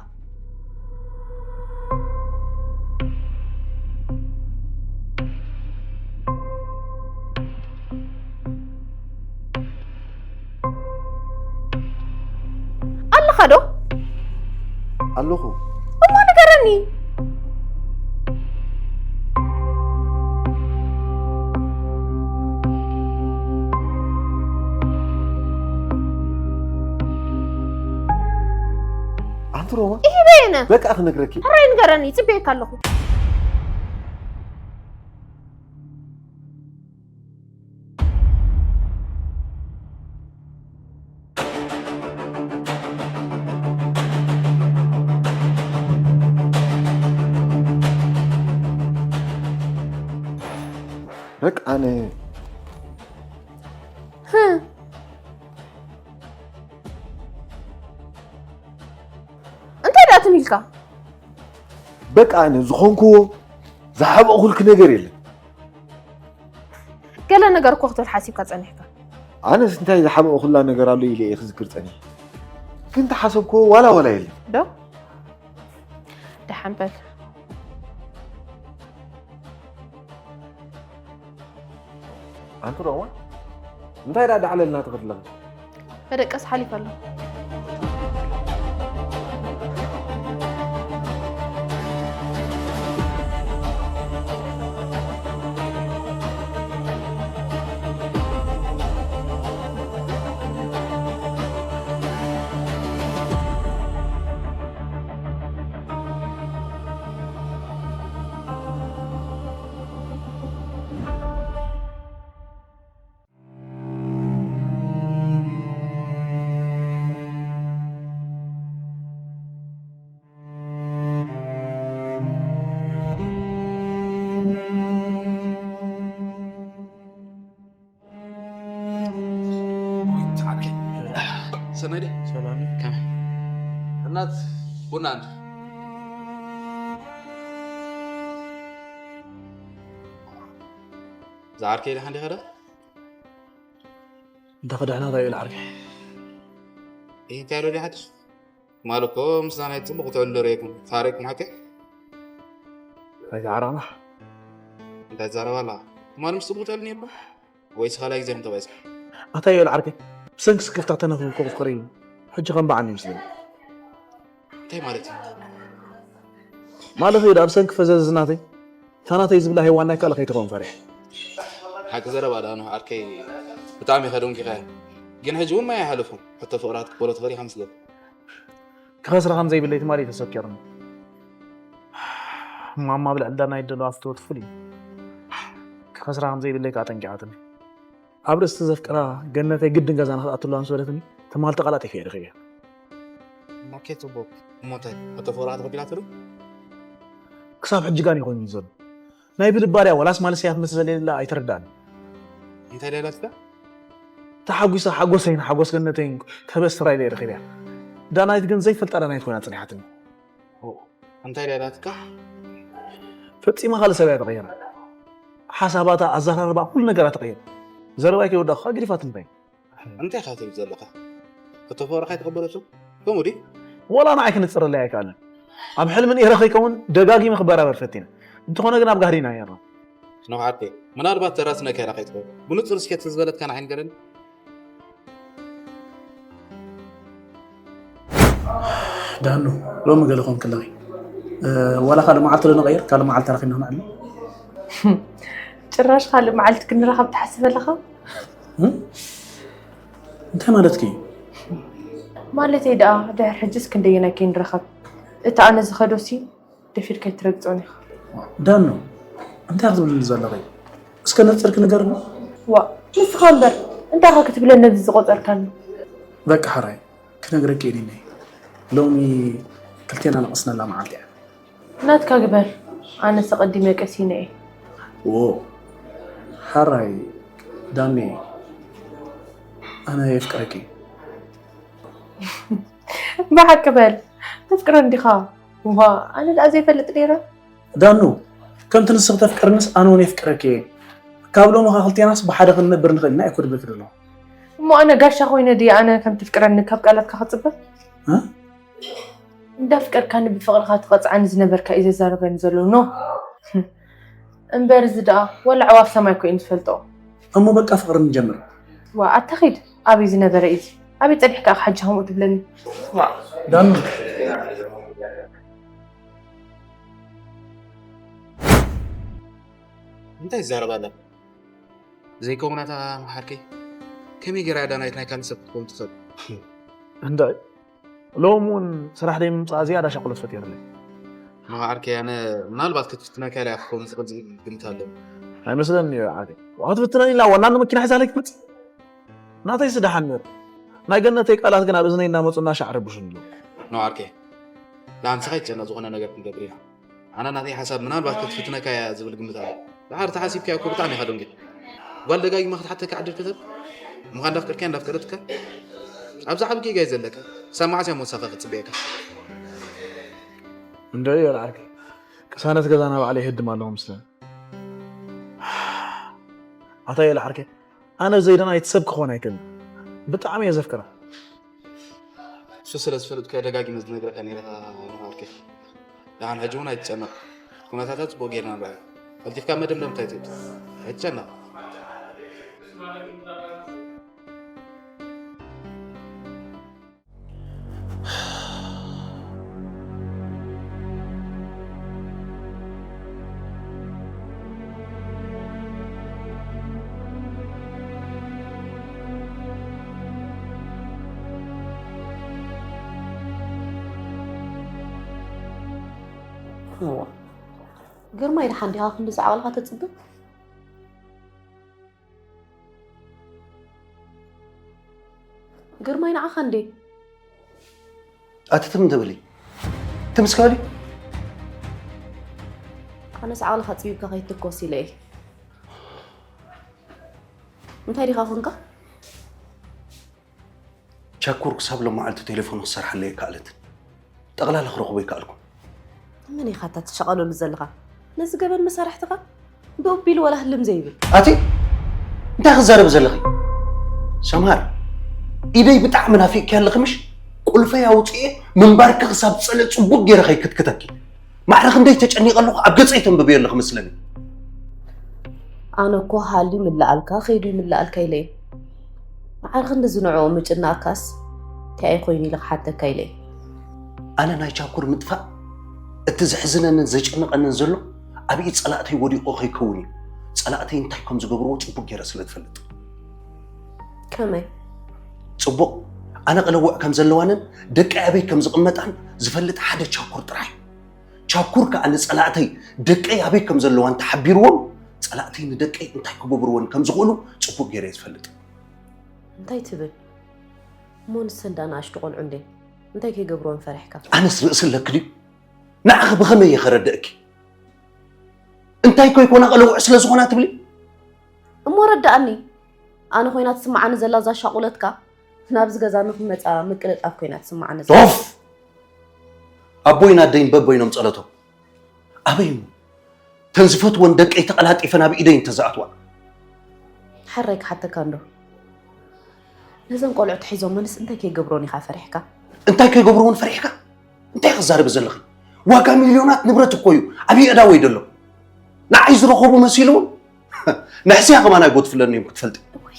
ኣለኻ ዶ? ኣለኹ። እሞ ንገረኒ። ኣንቲ ሮማ፣ ኢሂ በየነ። በቃ ክነግረኪ። ሕራይ ንገረኒ፣ ይጽበየካ ኣለኹ። በቃ ኣነ እንታይ ደኣ ትም ኢልካ? በቃ ኣነ ዝኾንክዎ ዝሓበእኹልኪ ነገር የለን። ገለ ነገር እኮ ክትብል ሓሲብካ ጸኒሕካ። ኣነስ እንታይ ዝሓበእኹላ ነገር ኣሎ ኢለ እየ ክዝክር ጸኒሐ። ግን ተሓሰብክዎ ዋላ ዋላ የለን። ዶ? ደሓን በል። ኣንቲ ሮማ፣ እንታይ ደኣ ዳዕለልና ትኽድለኺ? መደቀስ ሓሊፈ ኣሎ። ሰናይ ድያ? ሰላም እዩ። ከመይ? እናት ቡና ኣንተ። ዝዓርከይ ደሓን ዲኻ ዶ? እንተ ክድሕና እንታይ እዩ ዝዓርከይ? ይህ እንታይ ኣሎ ድዩ ሓድሽ? ትማሊ እኮ ምስና ናይ ጽቡቕ ትዕልሉ ርኤኩም፣ ፋሬኩም ሓቀይ? እንታይ ዝዓረቕና? እንታይ ትዛረብ ኣለኻ? ትማሊ ምስ ጽቡቕ ትዕልኒ እባ? ወይስ ካልኣይ ግዜ ኢኹም ተባኢስኩም? ኣታ ዮል ዓርከይ፣ ብሰንኪ ስክፍታ ተነኺኹ እኮ ክፍቅር ኢሉ። ሕጂ ከም በዓል ይመስለኒ። እንታይ ማለት እዩ? ማለት እዩ፣ ኣብ ሰንኪ ፈዘዝ ናተይ፣ እታ ናተይ ዝብላ ሄዋን ናይ ካልእ ከይትኸውን ፈሪሐ። ሓቂ ዘረባ ደኣ ኖህ ዓርከይ፣ ብጣዕሚ ኢኻ ደንጊኻዮ። ግን ሕጂ እውን ማይ ኣይሓለፎን። ሕቶ ፍቕሪ ክትቅበሎ ትኽእል ኢኻ መስለኒ። ክኸስራ ከም ዘይብለይ ትማሊ ተሰኪሩኒ። ማማ ብልዕል ዳና ይደሎ ኣፍትወት ፍሉይ። ክኸስራ ከም ዘይብለይ ከኣ ጠንቂቓትኒ። ኣብ ርእሲ ዘፍቅራ ገነተይ ግድን ገዛና ክትኣቱ ኣለዋ ምስ በለትኒ፣ ትማል ተቓላጢፈ እየ ረኺበያ። ኦኬ፣ ጽቡቕ። እሞ እንታይ፣ እቶ ፍቕራ ተቐቢላትሉ? ክሳብ ሕጂ ጋን ይኾይኑ ዘሎ። ናይ ብልባ ድያ ወላስ ማለስያ ትመስል ዘላ ኣይተረዳእን። እንታይ ደላትካ? ተሓጒሳ ሓጎሰይን ሓጎስ ገነተይን ከበስራ ኢለ ረኺበያ። ዳናይት ግን ዘይፈልጣ ዳናይት ኮይና ጽኒሓትኒ። እንታይ ደላትካ? ፈጺማ ካልእ ሰብ እያ ተቐይራ። ሓሳባታ፣ ኣዘራርባ፣ ኩሉ ነገራ ተቐይሩ። ዘረባይ ከይወዳእኩ ገዲፋትኒ እንታይ? እንታይ ኢኻ ትብል ዘለኻ? እቶ ፍቕርኻ ኣይተቐበለቶ? ከምኡ ድዩ? ወላ ንዓይ ክንጽረለይ ኣይከኣለን። ኣብ ሕልሚ ነይረ ከይከውን ደጋጊመ ክበራበር ፈቲነ። እንተኾነ ግን ኣብ ጋህዲ ኢና ነይርና። ንውሓቴ፣ ምናልባት ተራስነካ ኢላ ከይትኸውን። ብንጹር እስከ እቲ ዝበለትካ ንዓይ ንገረኒ። ዳኑ፣ ሎሚ ገለ ኮንክ ኣለኺ። እ፣ ዋላ ካልእ መዓልቲ ዶ ንቐይር? ካልእ መዓልቲ ተራኺብና ክንዕልል። ጭራሽ ካልእ መዓልቲ ክንራኸብ ትሓስብ ኣለኻ? እም? እንታይ ማለትኪ እዩ? ማለተይ ደኣ ድሕር ሕጅስ ክንደየናይ ከይንራኸብ? እቲ ኣነ ዝኸዶሲ ደፊርካ ኣይትረግጾን ኢኻ። ዳኑ፣ እንታይ ክትብልኒ ዘለኺ? እስከ ነጽርኪ ንገርኒ። ዋ፣ ንስኻ እምበር እንታይ ኢኻ ክትብለኒ ነዚ ዝቆጸርካኒ? በቃ ሓራይ፣ ክነግረኪ እየ ኒነይ። ሎሚ ክልቴና ነቐስነላ መዓልቲ እያ። ናትካ ግበር፣ ኣነስ ኣቐዲመ ቀሲነ እየ። ዎ፣ ሓራይ ዳኒ፣ ኣነ የፍቅረኪ። ብሓቂ በል፣ ተፍቅረኒ ዲኻ? ዋ፣ ኣነ ደኣ ዘይፈልጥ ነይረ። ዳኑ፣ ከምቲ ንስኺ ተፍቅርንስ ኣነ እውን የፍቅረኪ እየ። ካብ ሎሚ ኸዓ ክልቴናስ ብሓደ ክንነብር ንኽእል ኢና እየ እኮ ድብለኪ ዘለኹ። እሞ ኣነ ጋሻ ኮይነ ድየ ኣነ ከም ትፍቅረኒ ካብ ቃላትካ ክጽበ? እ? እንዳፍቀርካኒ ብፍቕርኻ ትቐጽዓኒ ዝነበርካ እዩ ዘዛርበኒ ዘሎ ኖ። እምበር እዚ ደኣ ወላ ኣዕዋፍ ሰማይ እኮ እየን ዝፈልጦ። እሞ በቃ ፍቕሪ ንጀምር። ዋ ኣታ ኺድ፣ ኣበይ ዝነበረ እዩ እዚ? ኣበይ ጸኒሕካ ኢኻ ሕጂ ከምኡ ትብለኒ? ዋ ዳኑ፣ እንታይ ይዛረብ ኣላ? ዘይከውናታ መሓርከይ፣ ከመይ ገይራ ዳናይት ናይ ካልእ ሰብ ክትከውን ትኽእል? እንታይ? ሎም እውን ስራሕ ደይ ምምፃእ ዝያዳ ሻቕሎት ፈጢሩለይ። መሓርከይ፣ ኣነ ምናልባት ክትፍትነካ ኢላ ክትከውን ዝኽእል ዝብል ግምት ኣለኒ። ኣይመስለኒ እዩ ዓርከይ። ክትፍትነኒ ኢላ ዋላ ንመኪና ሒዛለይ ክትመፅእ? ናተይ ስደሓን ነይሩ። ናይ ገነተይ ቃላት ግን ኣብ እዝነይ እናመፁ እናሻዕ ረብሹኒ ኣለዉ። ኖ ዓርከይ፣ ንዓንስኻ ይጨነቕ ዝኾነ ነገር ክንገብር ኢና። ኣነ ናተይ ሓሳብ ምናልባት ክትፍትነካ እያ ዝብል ግምት ኣሎ። ድሓር ተሓሲብካዮ እኮ ብጣዕሚ ኢኻ ደንጊኻ። ጓል ደጋጊማ ክትሓተካ ዕድል ክትህብ? እሞ ከኣ እንዳፍቀርካያ እንዳፍቀረትካ? ኣብዚ ዓቢ ጌጋ እዩ ዘለካ። ክሳብ መዓስ እያ ሞሳኻ ክትጽበየካ? እንዶ ይበል ዓርከይ። ቅሳነት ገዛና ባዕለይ ይህድም ኣለኹ ምስለ። ኣታ ይበል ዓርከይ። ኣነ ብዘይ ዳናይት ሰብ ክኾን ኣይክእልን። ብጣዕሚ እየ ዘፍቅራ። እሱ ስለ ዝፈለጥኩ እየ ደጋጊመ ዝነግረካ ነይረ ዓርከይ። ደሓን ሕጂ እውን ኣይትጨነቕ። ኩነታታት ጽቡቕ ጌርና ንርኣዮ። ቀልጢፍካ መደምደምታ ኣይትእቱ። ኣይትጨነቕ። እዋ፣ ግርማይ፣ ደሓን ዲኻ? ክንዲ ዝዓቕልኻ ተጽብብ። ግርማይ፣ ንዓኻ እንዴ? ኣቲ ትም ትብሊ? ትምስካሊ? ኣነስ ዓቕልኻ ጽቢብካ ከይትኮስ ኢለ እየ። እንታይ ዲኻ ኮንካ? ቻኩር ክሳብ ሎመዓልቲ ቴሌፎን ክሰርሓለይ ኣይከኣለትን። ጠቕላላ ክረኽቦ ኣይከኣልኩን። መን ኢኻ እታ ትሸቐለሉ ዘለኻ? ነዚ ገበን መሳርሕትኻ? ብኡ ቢሉ ዋላ ህልም ዘይብል። ኣቲ እንታይ ክዛረብ ዘለኺ? ሰምሃር፣ ኢደይ ብጣዕሚ ናፊቅኪ ኣለኺ ምሽ? ቁልፈይ ኣውፅኤ ምንባርኪ ክሳብ ዝፀልእ ፅቡቅ ገይረ ከይክትክተኪ። ማዕረ ክንደይ ተጨኒቐ ኣለኹ፣ ኣብ ገፀይ ተንብብዮ ኣለኺ መስለኒ። ኣነ እኮ ሃልዩ ይምልኣልካ ከይዱ ይምልኣልካ ኢለ እየ። ማዕረ ክንድዚ ንዕኡ ምጭናቕካስ እንታይ ኮይኑ ኢለ ክሓተካ ኢለ እየ። ኣነ ናይ ቻኩር ምጥፋእ እቲ ዘሕዝነንን ዘጨንቐንን ዘሎ ኣብ ኢድ ጸላእተይ ወዲቑ ከይከውን እዩ። ጸላእተይ እንታይ ከም ዝገብርዎ ጽቡቕ ገይረ ስለ ዝፈልጥ። ከመይ? ጽቡቕ፣ ኣነ ቅልውዕ ከም ዘለዋንን ደቀይ ኣበይ ከም ዝቕመጣን ዝፈልጥ ሓደ ቻኩር ጥራሕ እዩ። ቻኩር ከኣ ንጸላእተይ ደቀይ ኣበይ ከም ዘለዋ እንተሓቢርዎም፣ ጸላእተይ ንደቀይ እንታይ ክገብርወን ከም ዝኽእሉ ጽቡቕ ገይረ እየ ዝፈልጥ። እንታይ ትብል? እሞ ንሰን ደኣ ንኣሽቱ ቆልዑ እንዴ እንታይ ከይገብርወን ፈሪሕካ? ኣነስ ርእሲ ኣለኪ ድዩ? ንዓኺ ብኸመይ እየ ከረድእኪ? እንታይ ኮይኮና ቅልውዕ ስለ ዝኾና ትብሊ? እሞ ረዳእኒ። ኣነ ኮይና ትስምዓኒ ዘላ እዛ ሻቁለትካ ናብዚ ገዛ ንክመፃ ምቅልጣፍ ኮይና ትስምዓኒ ዘላ። ኦፍ! ኣቦይን ኣደይን በበይኖም ጸለቶም። ኣበይ እሞ? ተን ዝፈትወን ደቀይ ተቐላጢፈ ናብ ኢደይ እንተዝኣትዋ። ሓራይ ክሓተካ እንዶ ነዘን ቆልዑ ተሒዞመንስ እንታይ ከይገብሮን ኢኻ ፈሪሕካ? እንታይ ከይገብርዎን ፈሪሕካ? እንታይ ክዛረብ ዘለኺ? ዋጋ ሚልዮናት ንብረት እኮ እዩ ኣብ የእዳወይ ዘሎ። ንዓይ ዝረኸቡ መሲልዎም ንሕስያ ከማን ኣይጎትፍለን እዮም ክትፈልጢ። እወይ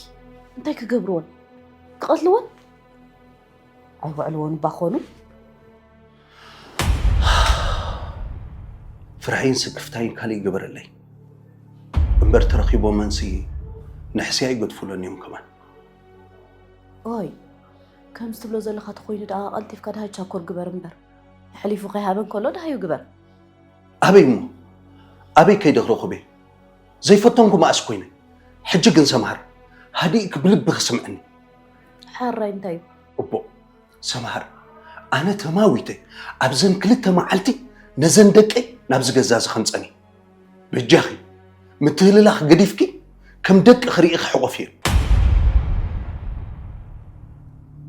እንታይ ክገብርዎን ክቐትልዎን ኣይውዕልዎን እባ ኮኑ። ፍርሐይን ስክፍታይን ካልእ ይግበረለይ እምበር ተረኺቦመንሲ ንሕስያ ይገድፉለን እዮም ከማን። ኦይ ከምዚ ትብሎ ዘለኻ ተኾይኑ ደኣ ቀልጢፍካ ድሃይ ቻኮር ግበር እምበር ኣሕሊፉ ከይሃበን ከሎ ድሃዩ ግበር። ኣበይ እሞ ኣበይ ከይደ ክረኽቤ ዘይፈተንኩ መኣስ ኮይነ። ሕጂ ግን ሰምሃር ሃዲእክ ብልብኺ ስምዕኒ። ሓራይ እንታይ እዩ? እቦ ሰምሃር ኣነ ተማዊተ ኣብዘን ክልተ መዓልቲ ነዘን ደቀይ ናብዚ ገዛ እዚ ከምፀኒ በጃኺ ምትህልላኽ ገዲፍኪ ከም ደቂ ክርኢ ክሕቆፍ እየ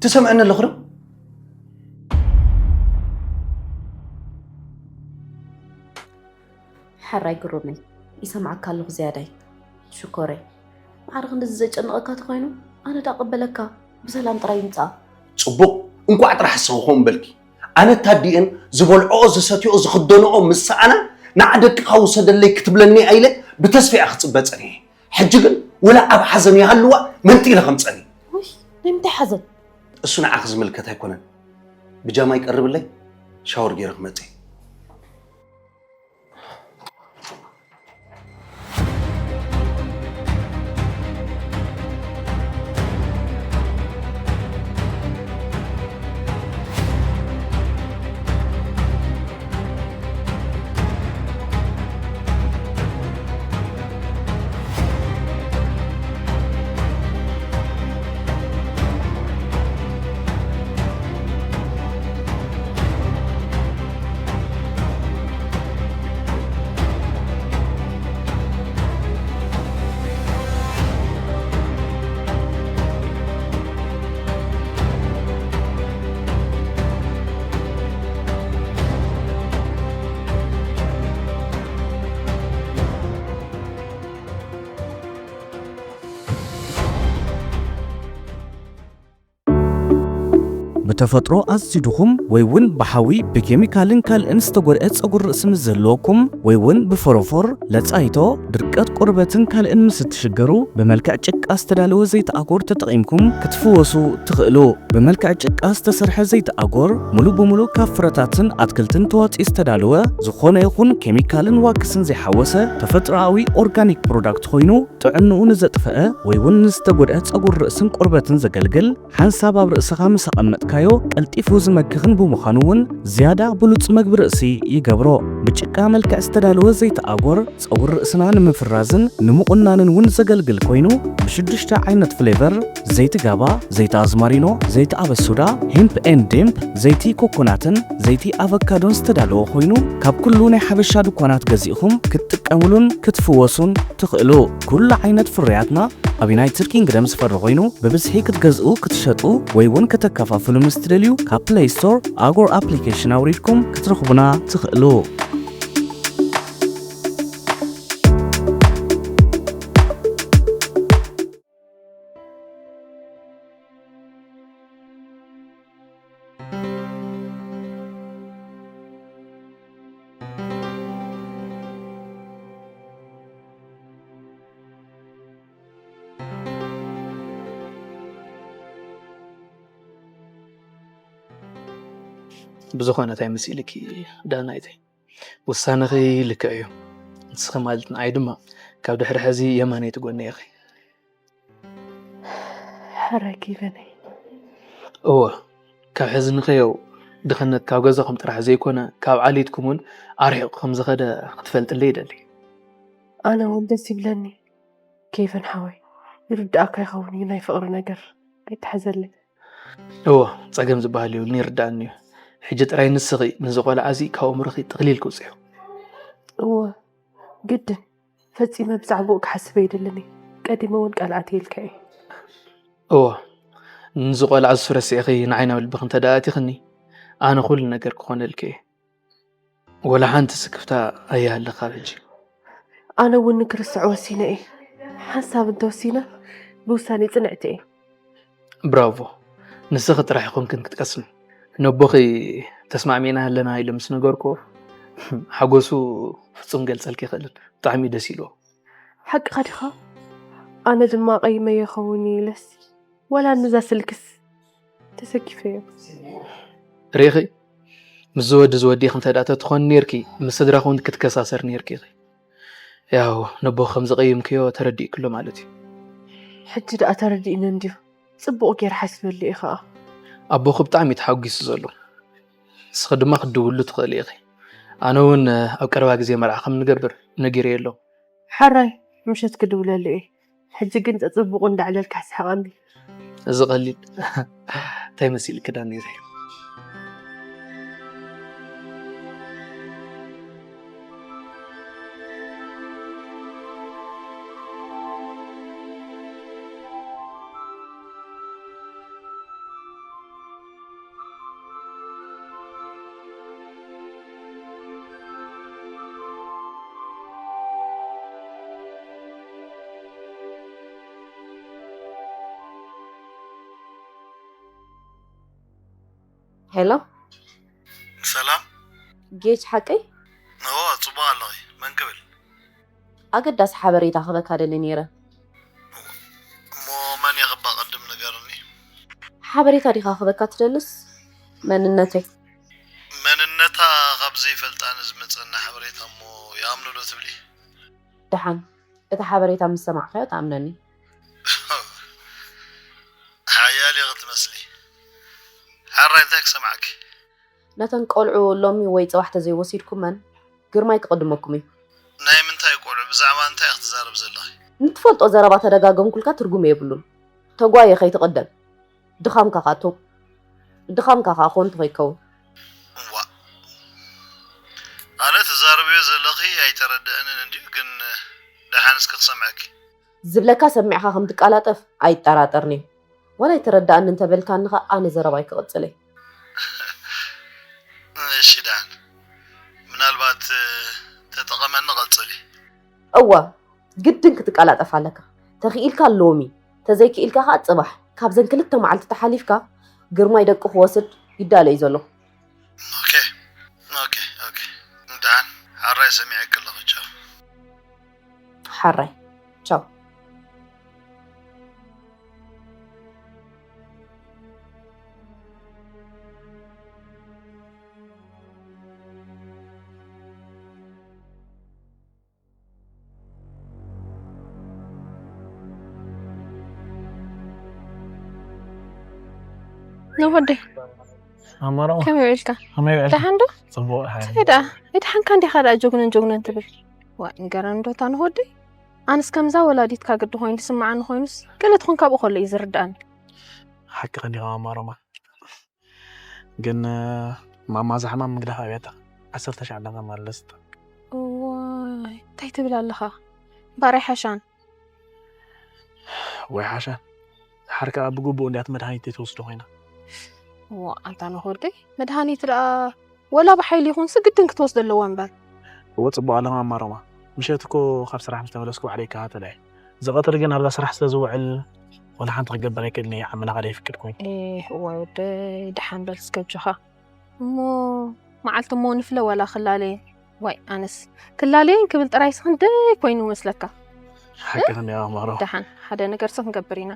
ትሰምዐኒ ኣለኹ ዶ ሓራይ ግሩመይ ይሰምዓካ ኣለኹ ዝያዳይ ሽኮረይ ማዕረ ክንድዚ ዘጨንቐካ ተኾይኑ ኣነ ዳ ቀበለካ ብሰላም ጥራይ ይምፃ ፅቡቕ እንቋዕ ጥራሕ ስኺ ከምኡ በልኪ ኣነ ታዲኤን ዝበልዕኦ ዝሰትዮ ዝኽደንኦ ምስ ሰኣና ንዓ ደቅኻ ውሰደለይ ክትብለኒ ኢለ ብተስፋ እየ ክፅበ ፀኒሐ ሕጂ ግን ወላ ኣብ ሓዘን ይሃልዋ መንጢለ ከምፀኒ ውይ ናይ ምንታይ ሓዘን እሱ ንዓኺ ዝምልከት ኣይኮነን ብጃማ ይቀርብለይ ሻወር ገይረ ክመፅእ ብተፈጥሮ ኣዝዩ ድኹም ወይ እውን ብሓዊ ብኬሚካልን ካልእን ዝተጎድአ ጸጉሪ ርእሲ ምስ ዝህልወኩም ወይ እውን ብፎሮፎር፣ ለጻይቶ፣ ድርቀት ቆርበትን ካልእን ምስ እትሽገሩ ብመልክዕ ጭቃ ዝተዳለወ ዘይቲ ኣጎር ተጠቒምኩም ክትፍወሱ ትኽእሉ። ብመልክዕ ጭቃ ዝተሰርሐ ዘይቲ ኣጎር ሙሉእ ብሙሉእ ካብ ፍረታትን ኣትክልትን ተዋፂኡ ዝተዳለወ ዝኾነ ይኹን ኬሚካልን ዋክስን ዘይሓወሰ ተፈጥሮኣዊ ኦርጋኒክ ፕሮዳክት ኮይኑ ጥዕንኡ ንዘጥፈአ ወይ እውን ንዝተጎድአ ጸጉሪ ርእስን ቆርበትን ዘገልግል ሓንሳብ ኣብ ርእስኻ ምስ ኣቐመጥካዮ ቀልጢፉ ዝመክኽን ብምዃኑ እውን ዝያዳ ብሉጽ መግቢ ርእሲ ይገብሮ። ብጭቃ መልክዕ ዝተዳለወ ዘይቲ ኣጎር ጸጉሪ ርእስና ንምፍራዝን ንምቑናንን እውን ዘገልግል ኮይኑ ብሽዱሽተ ዓይነት ፍሌቨር ዘይቲ ጋባ፣ ዘይቲ ኣዝማሪኖ፣ ዘይቲ ኣበሱዳ፣ ሂምፕ ኤንድ ዲምፕ፣ ዘይቲ ኮኮናትን ዘይቲ ኣቨካዶን ዝተዳለወ ኮይኑ ካብ ኩሉ ናይ ሓበሻ ድኳናት ገዚእኹም ክትጥቀምሉን ክትፍወሱን ትኽእሉ። ኩሉ ዓይነት ፍርያትና ኣብ ዩናይትድ ኪንግደም ዝፈሪ ኮይኑ ብብዝሒ ክትገዝኡ ክትሸጡ ወይ እውን ከተከፋፍሉ ምስ ትደልዩ ካብ ፕለይ ስቶር ኣጎር ኣፕሊኬሽን ኣውሪድኩም ክትረኽቡና ትኽእሉ። ብዝኾነ እንታይ መሲልኪ ዳናይተይ ውሳነኺ ልክዕ እዩ። ንስኺ ማለት ንዓይ ድማ ካብ ድሕሪ ሕዚ የማነይቲ ጎኒ ኢኺ። ሕራይ ኪቨነይ። እወ፣ ካብ ሕዚ ንኸየው ድኽነት ካብ ገዛኹም ጥራሕ ዘይኮነ ካብ ዓሌትኩም እውን ኣርሒቑ ከም ዝኸደ ክትፈልጥለይ ይደሊ። ኣነ እውን ደስ ይብለኒ። ኬቨን ሓወይ፣ ይርድኣካ ይኸውን እዩ ናይ ፍቕሪ ነገር። ኣይትሓዘለይ። እወ፣ ጸገም ዝበሃል የብሉን፣ ይርድኣኒ እዩ። ሕጂ ጥራይ ንስኺ ነዚ ቆልዓ እዚ ካብ ኣእምሮኺ ጥቕሊል ክውፅዮ። እወ፣ ግድን። ፈጺመ ብዛዕባኡ ክሓስብ ኣይደልን እየ። ቀዲመ እውን ቃል ኣትየልካ እየ። እወ፣ ነዚ ቆልዓ ዝሱ ረሲዕኺ ንዓይ ናብ ልብኺ እንተ ደኣ ኣቲኽኒ፣ ኣነ ኩሉ ነገር ክኾነልኪ እየ። ወላ ሓንቲ ስክፍታ ኣይሃልኻ ሕጂ። ኣነ እውን ንክርስዖ ወሲነ እየ። ሓንሳብ እንተወሲነ ብውሳኔ ጽንዕቲ እየ። ብራቮ። ንስኺ ጥራሕ ኣይኮንክን ክትቀስሚ። ነቦኺ ተስማዕሚዕና ኣለና ኢለ ምስ ነገርኩዎ ሓጎሱ ፍጹም ገልጸልኪ ይኽእልን። ብጣዕሚ እዩ ደስ ኢልዎ። ሓቅኻ ዲኻ? ኣነ ድማ ቀይመዮ ይኸውን እዩ ኢለስ ዋላ ንዛ ስልክስ ተሰኪፈዮ። ርኢኺ፣ ምስዚ ወዲ ዝወዲእኺ እንተ ደኣ ተትኾኒ ነይርኪ፣ ምስ ስድራኺ እውን ክትከሳሰር ነይርኪ ኢኺ። ያው ነቦኺ ከም ዝቐየምክዮ ተረዲእክሎ ማለት እዩ። ሕጂ ደኣ ተረዲእኒ እንድዩ። ጽቡቕ ጌር ሓሲበሉ እየ ኸኣ። ኣቦኺ ብጣዕሚ እዩ ተሓጒሱ ዘሎ። ንስኺ ድማ ክትድውሉ ትኽእሊ ኢኺ። ኣነ እውን ኣብ ቀረባ ግዜ መርዓ ከም ንገብር ነጊረዮ ኣሎ። ሕራይ፣ ምሸት ክድውለሉ እየ። ሕጂ ግን ጸጽቡቑ እንዳዕለልካ ስሓቐኒ። እዚ ቀሊል። እንታይ መሲልኪ ዳኒ? ሄሎ። ሰላም። ጌች ሓቀይ? እዎ፣ ጽቡቕ ኣለኺ። መን ክብል? ኣገዳሲ ሓበሬታ ክህበካ ደሊ ነይረ። እሞ መን እየ ክባ ቅድም ንገርኒ? ሓበሬታ ዲኻ ክህበካ ትደልስ? መንነተይ። መንነታ ካብ ዘይፈልጣ ንዝመጸና ሓበሬታ እሞ ይኣምኖ ዶ ትብሊ? ደሓን፣ እቲ ሓበሬታ ምስ ሰማዕካዮ ትኣምነኒ። ሓያል ኢኺ ትመስሊ። ሕራይ እንታይ ክሰምዓኪ? ነተን ቆልዑ ሎሚ ወይ ጽባሕ ተዘይወሲድኩመን፣ ግርማይ ክቕድመኩም እዩ። ናይ ምንታይ ቆልዑ? ብዛዕባ እንታይ ክትዛረብ ዘለኺ? ንትፈልጦ ዘረባ ተደጋገምኩልካ ትርጉም የብሉን። ተጓየ ከይትቕደም። ድኻምካ ኸኣ ቶ-፣ ድኻምካ ኸኣ ኮንቱ ከይከውን። እዋእ። ኣነ ትዛረብዮ ዘለኺ ኣይተረድአንን እንድዩ፣ ግን ደሓን እስኪ ክሰምዐኪ። ዝብለካ ሰሚዕኻ ከም ትቀላጠፍ ኣይጠራጠርን'ዩ። ዋላ ኣይተረድኣኒ እንተበልካኒ ኸኣ ኣነ ዘረባይ ክቕጽል እየ። እሺ ደሓን። ምናልባት ተጠቐመኒ ቀጽሊ። እወ፣ ግድን ክትቀላጠፍ ኣለካ። ተኽኢልካ ሎሚ፣ ተዘይክኢልካ ኸኣ ጽባሕ። ካብዘን ክልተ መዓልቲ ተሓሊፍካ ግርማይ ደቁ ክወስድ ይዳሎ እዩ ዘሎ። ኦኬ፣ ኦኬ፣ ኦኬ። ደሓን፣ ሓራይ ሰሚዐኪ ኣለኹ። ቻው። ሓራይ። ቻው። ንወደይ ኣማራኦ ከመይ ውዒልካ? ከመይ ውዒልካ? ደሓን ዶ? ጽቡቕ፣ ደሓን። እንታይ ደኣ? ኣይደሓንካ እንዲኻ ደኣ ጀጉነን ጀጉነን ትብል? ዋ፣ ንገረኒ ዶ እታ ንወደይ? ኣነስ ከምዛ ወላዲትካ ግዲ ኮይኑ ዝስምዓኒ ኮይኑስ፣ ገለ ትኹን ካብኡ ከሎ እዩ ዝርድኣኒ። ሓቅኻ እንዲኻ ኣማሮማ። ግን፣ ማማ፣ እዛ ሕማም ምግዳፍ ኣብያታ። ዓሰርተ ሻዕ እንዳተመላለስት። እዋይ፣ እንታይ ትብል ኣለኻ? እምበኣር ኣይሓሻን። ወይ ሓሻ፣ ድሓር ከኣ ብግቡእ እንድያ እቲ መድሃኒት ዘይትወስዶ ኮይና። እዋ፣ ኣንታ ንወደይ፣ መድሃኒት ደኣ ወላ ብሓይሊ ይኹንሲ ግድን ክትወስዶ ኣለዋ እምበር። እወ፣ ጽቡቕ ኣለኻ ኣማሮማ። ምሸት እኮ ካብ ስራሕ ምስ ተመለስኩ ባዕለይ ይከታተላ እየ። ዝቐትሪ ግን ኣብዛ ስራሕ ስለ ዝውዕል፣ ወላ ሓንቲ ክገብር ኣይክእልን እየ፣ ዓቕምና ከኣ ደይፍቅድ ኮይኑ። ኤህ፣ እዋይ ወደይ፣ ደሓን በል እስከ ኣጆኻ። እሞ መዓልቲ እሞ ንፍለ ዋላ ክላለየን። ዋይ፣ ኣነስ ክላለየን ክብል ጥራይስ ክንደይ ኮይኑ መስለካ? ሓቅኺ እንድያ ኣማሮ። ደሓን፣ ሓደ ነገርሲ ክንገብር ኢና።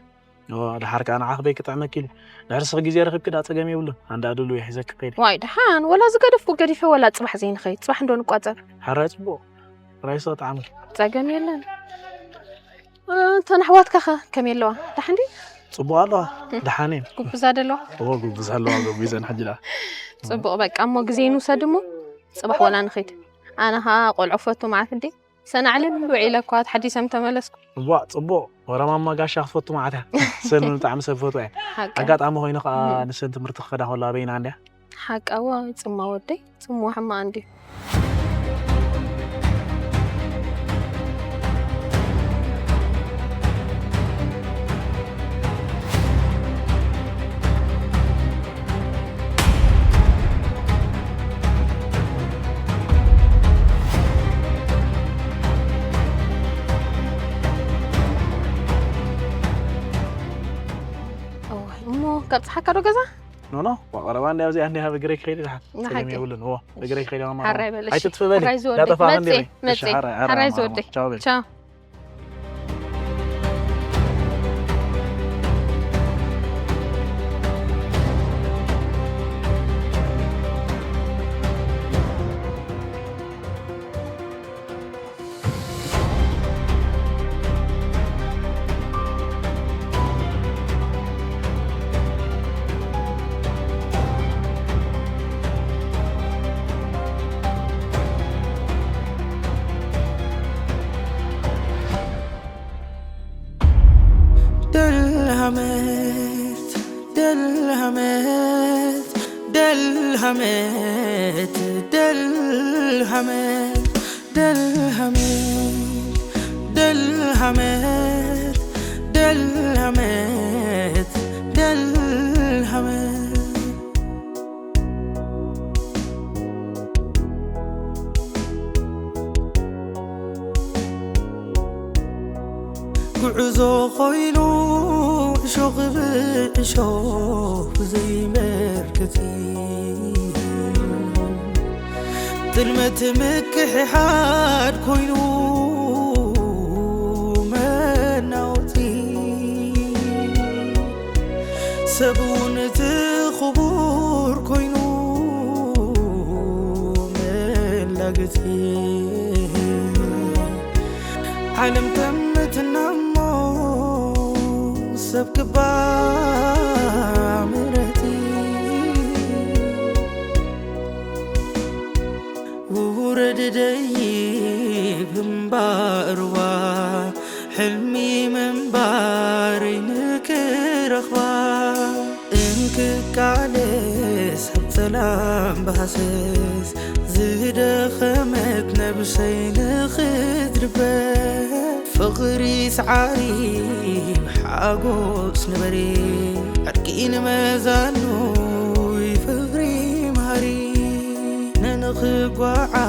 እዎ፣ ደሓር ከኣ ንዓኺ በይ ክጥዕመኪ ኢሉ። ድሕሪ ንስኺ ግዜ ረኺብኪ ደኣ ጸገም የብሉን። ኣንዳ ኣደሉ እየ ሒዘኪ ከይደ። ዋይ፣ ደሓን፣ ወላ ዝገደፍኩ ገዲፈ፣ ወላ ጽባሕ ዘይንኸይድ። ጽባሕ እንዶ ንቋጸር። ሕራይ ጽቡቕ። ጥራይ ስቕ ጥዓሚ። ጸገም የለን። እ፣ እተን ኣሕዋትካ ኸ ከመይ ኣለዋ? ደሓን ድዩ? ጽቡቕ ኣለዋ። ደሓን እየን። ጉብዛ ዶ ኣለዋ? እዎ፣ ጉብዛ ኣለዋ፣ ጎቢዘን ሕጂ ደኣ። ጽቡቕ፣ በቃ፣ እሞ ግዜ ንውሰድ እሞ፣ ጽባሕ ወላ ንኸይድ። ኣነ ኸኣ ቆልዑ ፈቱ መዓት እንዴ? ሰናዕልል ውዒለ እኳ ተሓዲሰም ተመለስኩ። እዋ፣ ጽቡቕ። ወረ ማማ ጋሻ ክትፈቱ መዓት እያ። ሰን ብጣዕሚ ሰብ ፈትዋ እያ። ሓቂ። ኣጋጣሚ ኮይኑ ከዓ ንሰን ትምህርቲ ክኸዳ ከለዋ በይና እንድያ። ሓቂ። እዋ፣ ጽማ ወደይ፣ ጽምዋ ሕማቕ እንድዩ። እሞ ከብጽሓካ ዶ ገዛ? ኖ፣ ኖ፣ ዋቐረባ እንዲ ኣብዚ ኣንዲ ሃብ እግረይ ክኸይድ ይልሓል። ንሓቂ። ጸገም የብሉን። እዎ፣ እግረይ ክኸይድ ማማ። ሓራይ በል፣ እሺ። ኣይትጥፊ በሊ። ሓራይ ዝወደይ። እንዳጠፋ መጽእ፣ ከንዲ በሊ። እሺ፣ መጽእ። ሓራይ፣ ሓራይ ሓራይ ማማ ዝወደይ። ሮማ። ቻው በሊ። ቻው። ደልሃመት፣ ደልሃመት፣ ደልሃመት፣ ደልሃመት፣ ደልሃመት፣ ደልሃመት፣ ደልሃመት፣ ደልሃመት። ጉዕዞ ኮይኑ እሾኽ ብእሾኽ ብዘይመርገጺ፣ ጥልመት ምክሕሓድ ኮይኑ መናወጺ፣ ሰብ እውን እቲ ክቡር ኮይኑ መላገጺ። ዓለም ተምትና እሞ ሰብ ክባ ምረጺ። ውረድ ደይብ እምባርዋ፣ ሕልሚ ምንባረይ ንክረኽባ። እንክቃለስ ኣብ ጸላም ብሃሰስ፣ ዝደኸመት ነብሰይ ንኽትድበ። ፍቕሪ ሰዓሪ ሓጎስ ንበሪ፣ ዕርቂ ንመዛኑ ፍቕሪ መሃሪ። ነንኽጓዓዝ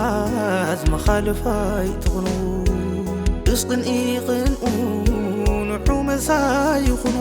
መኻልፍ ኣይትኹኑ፣ እስቕን ኢቕንኡ ንዑ መሳይ ይኹኑ።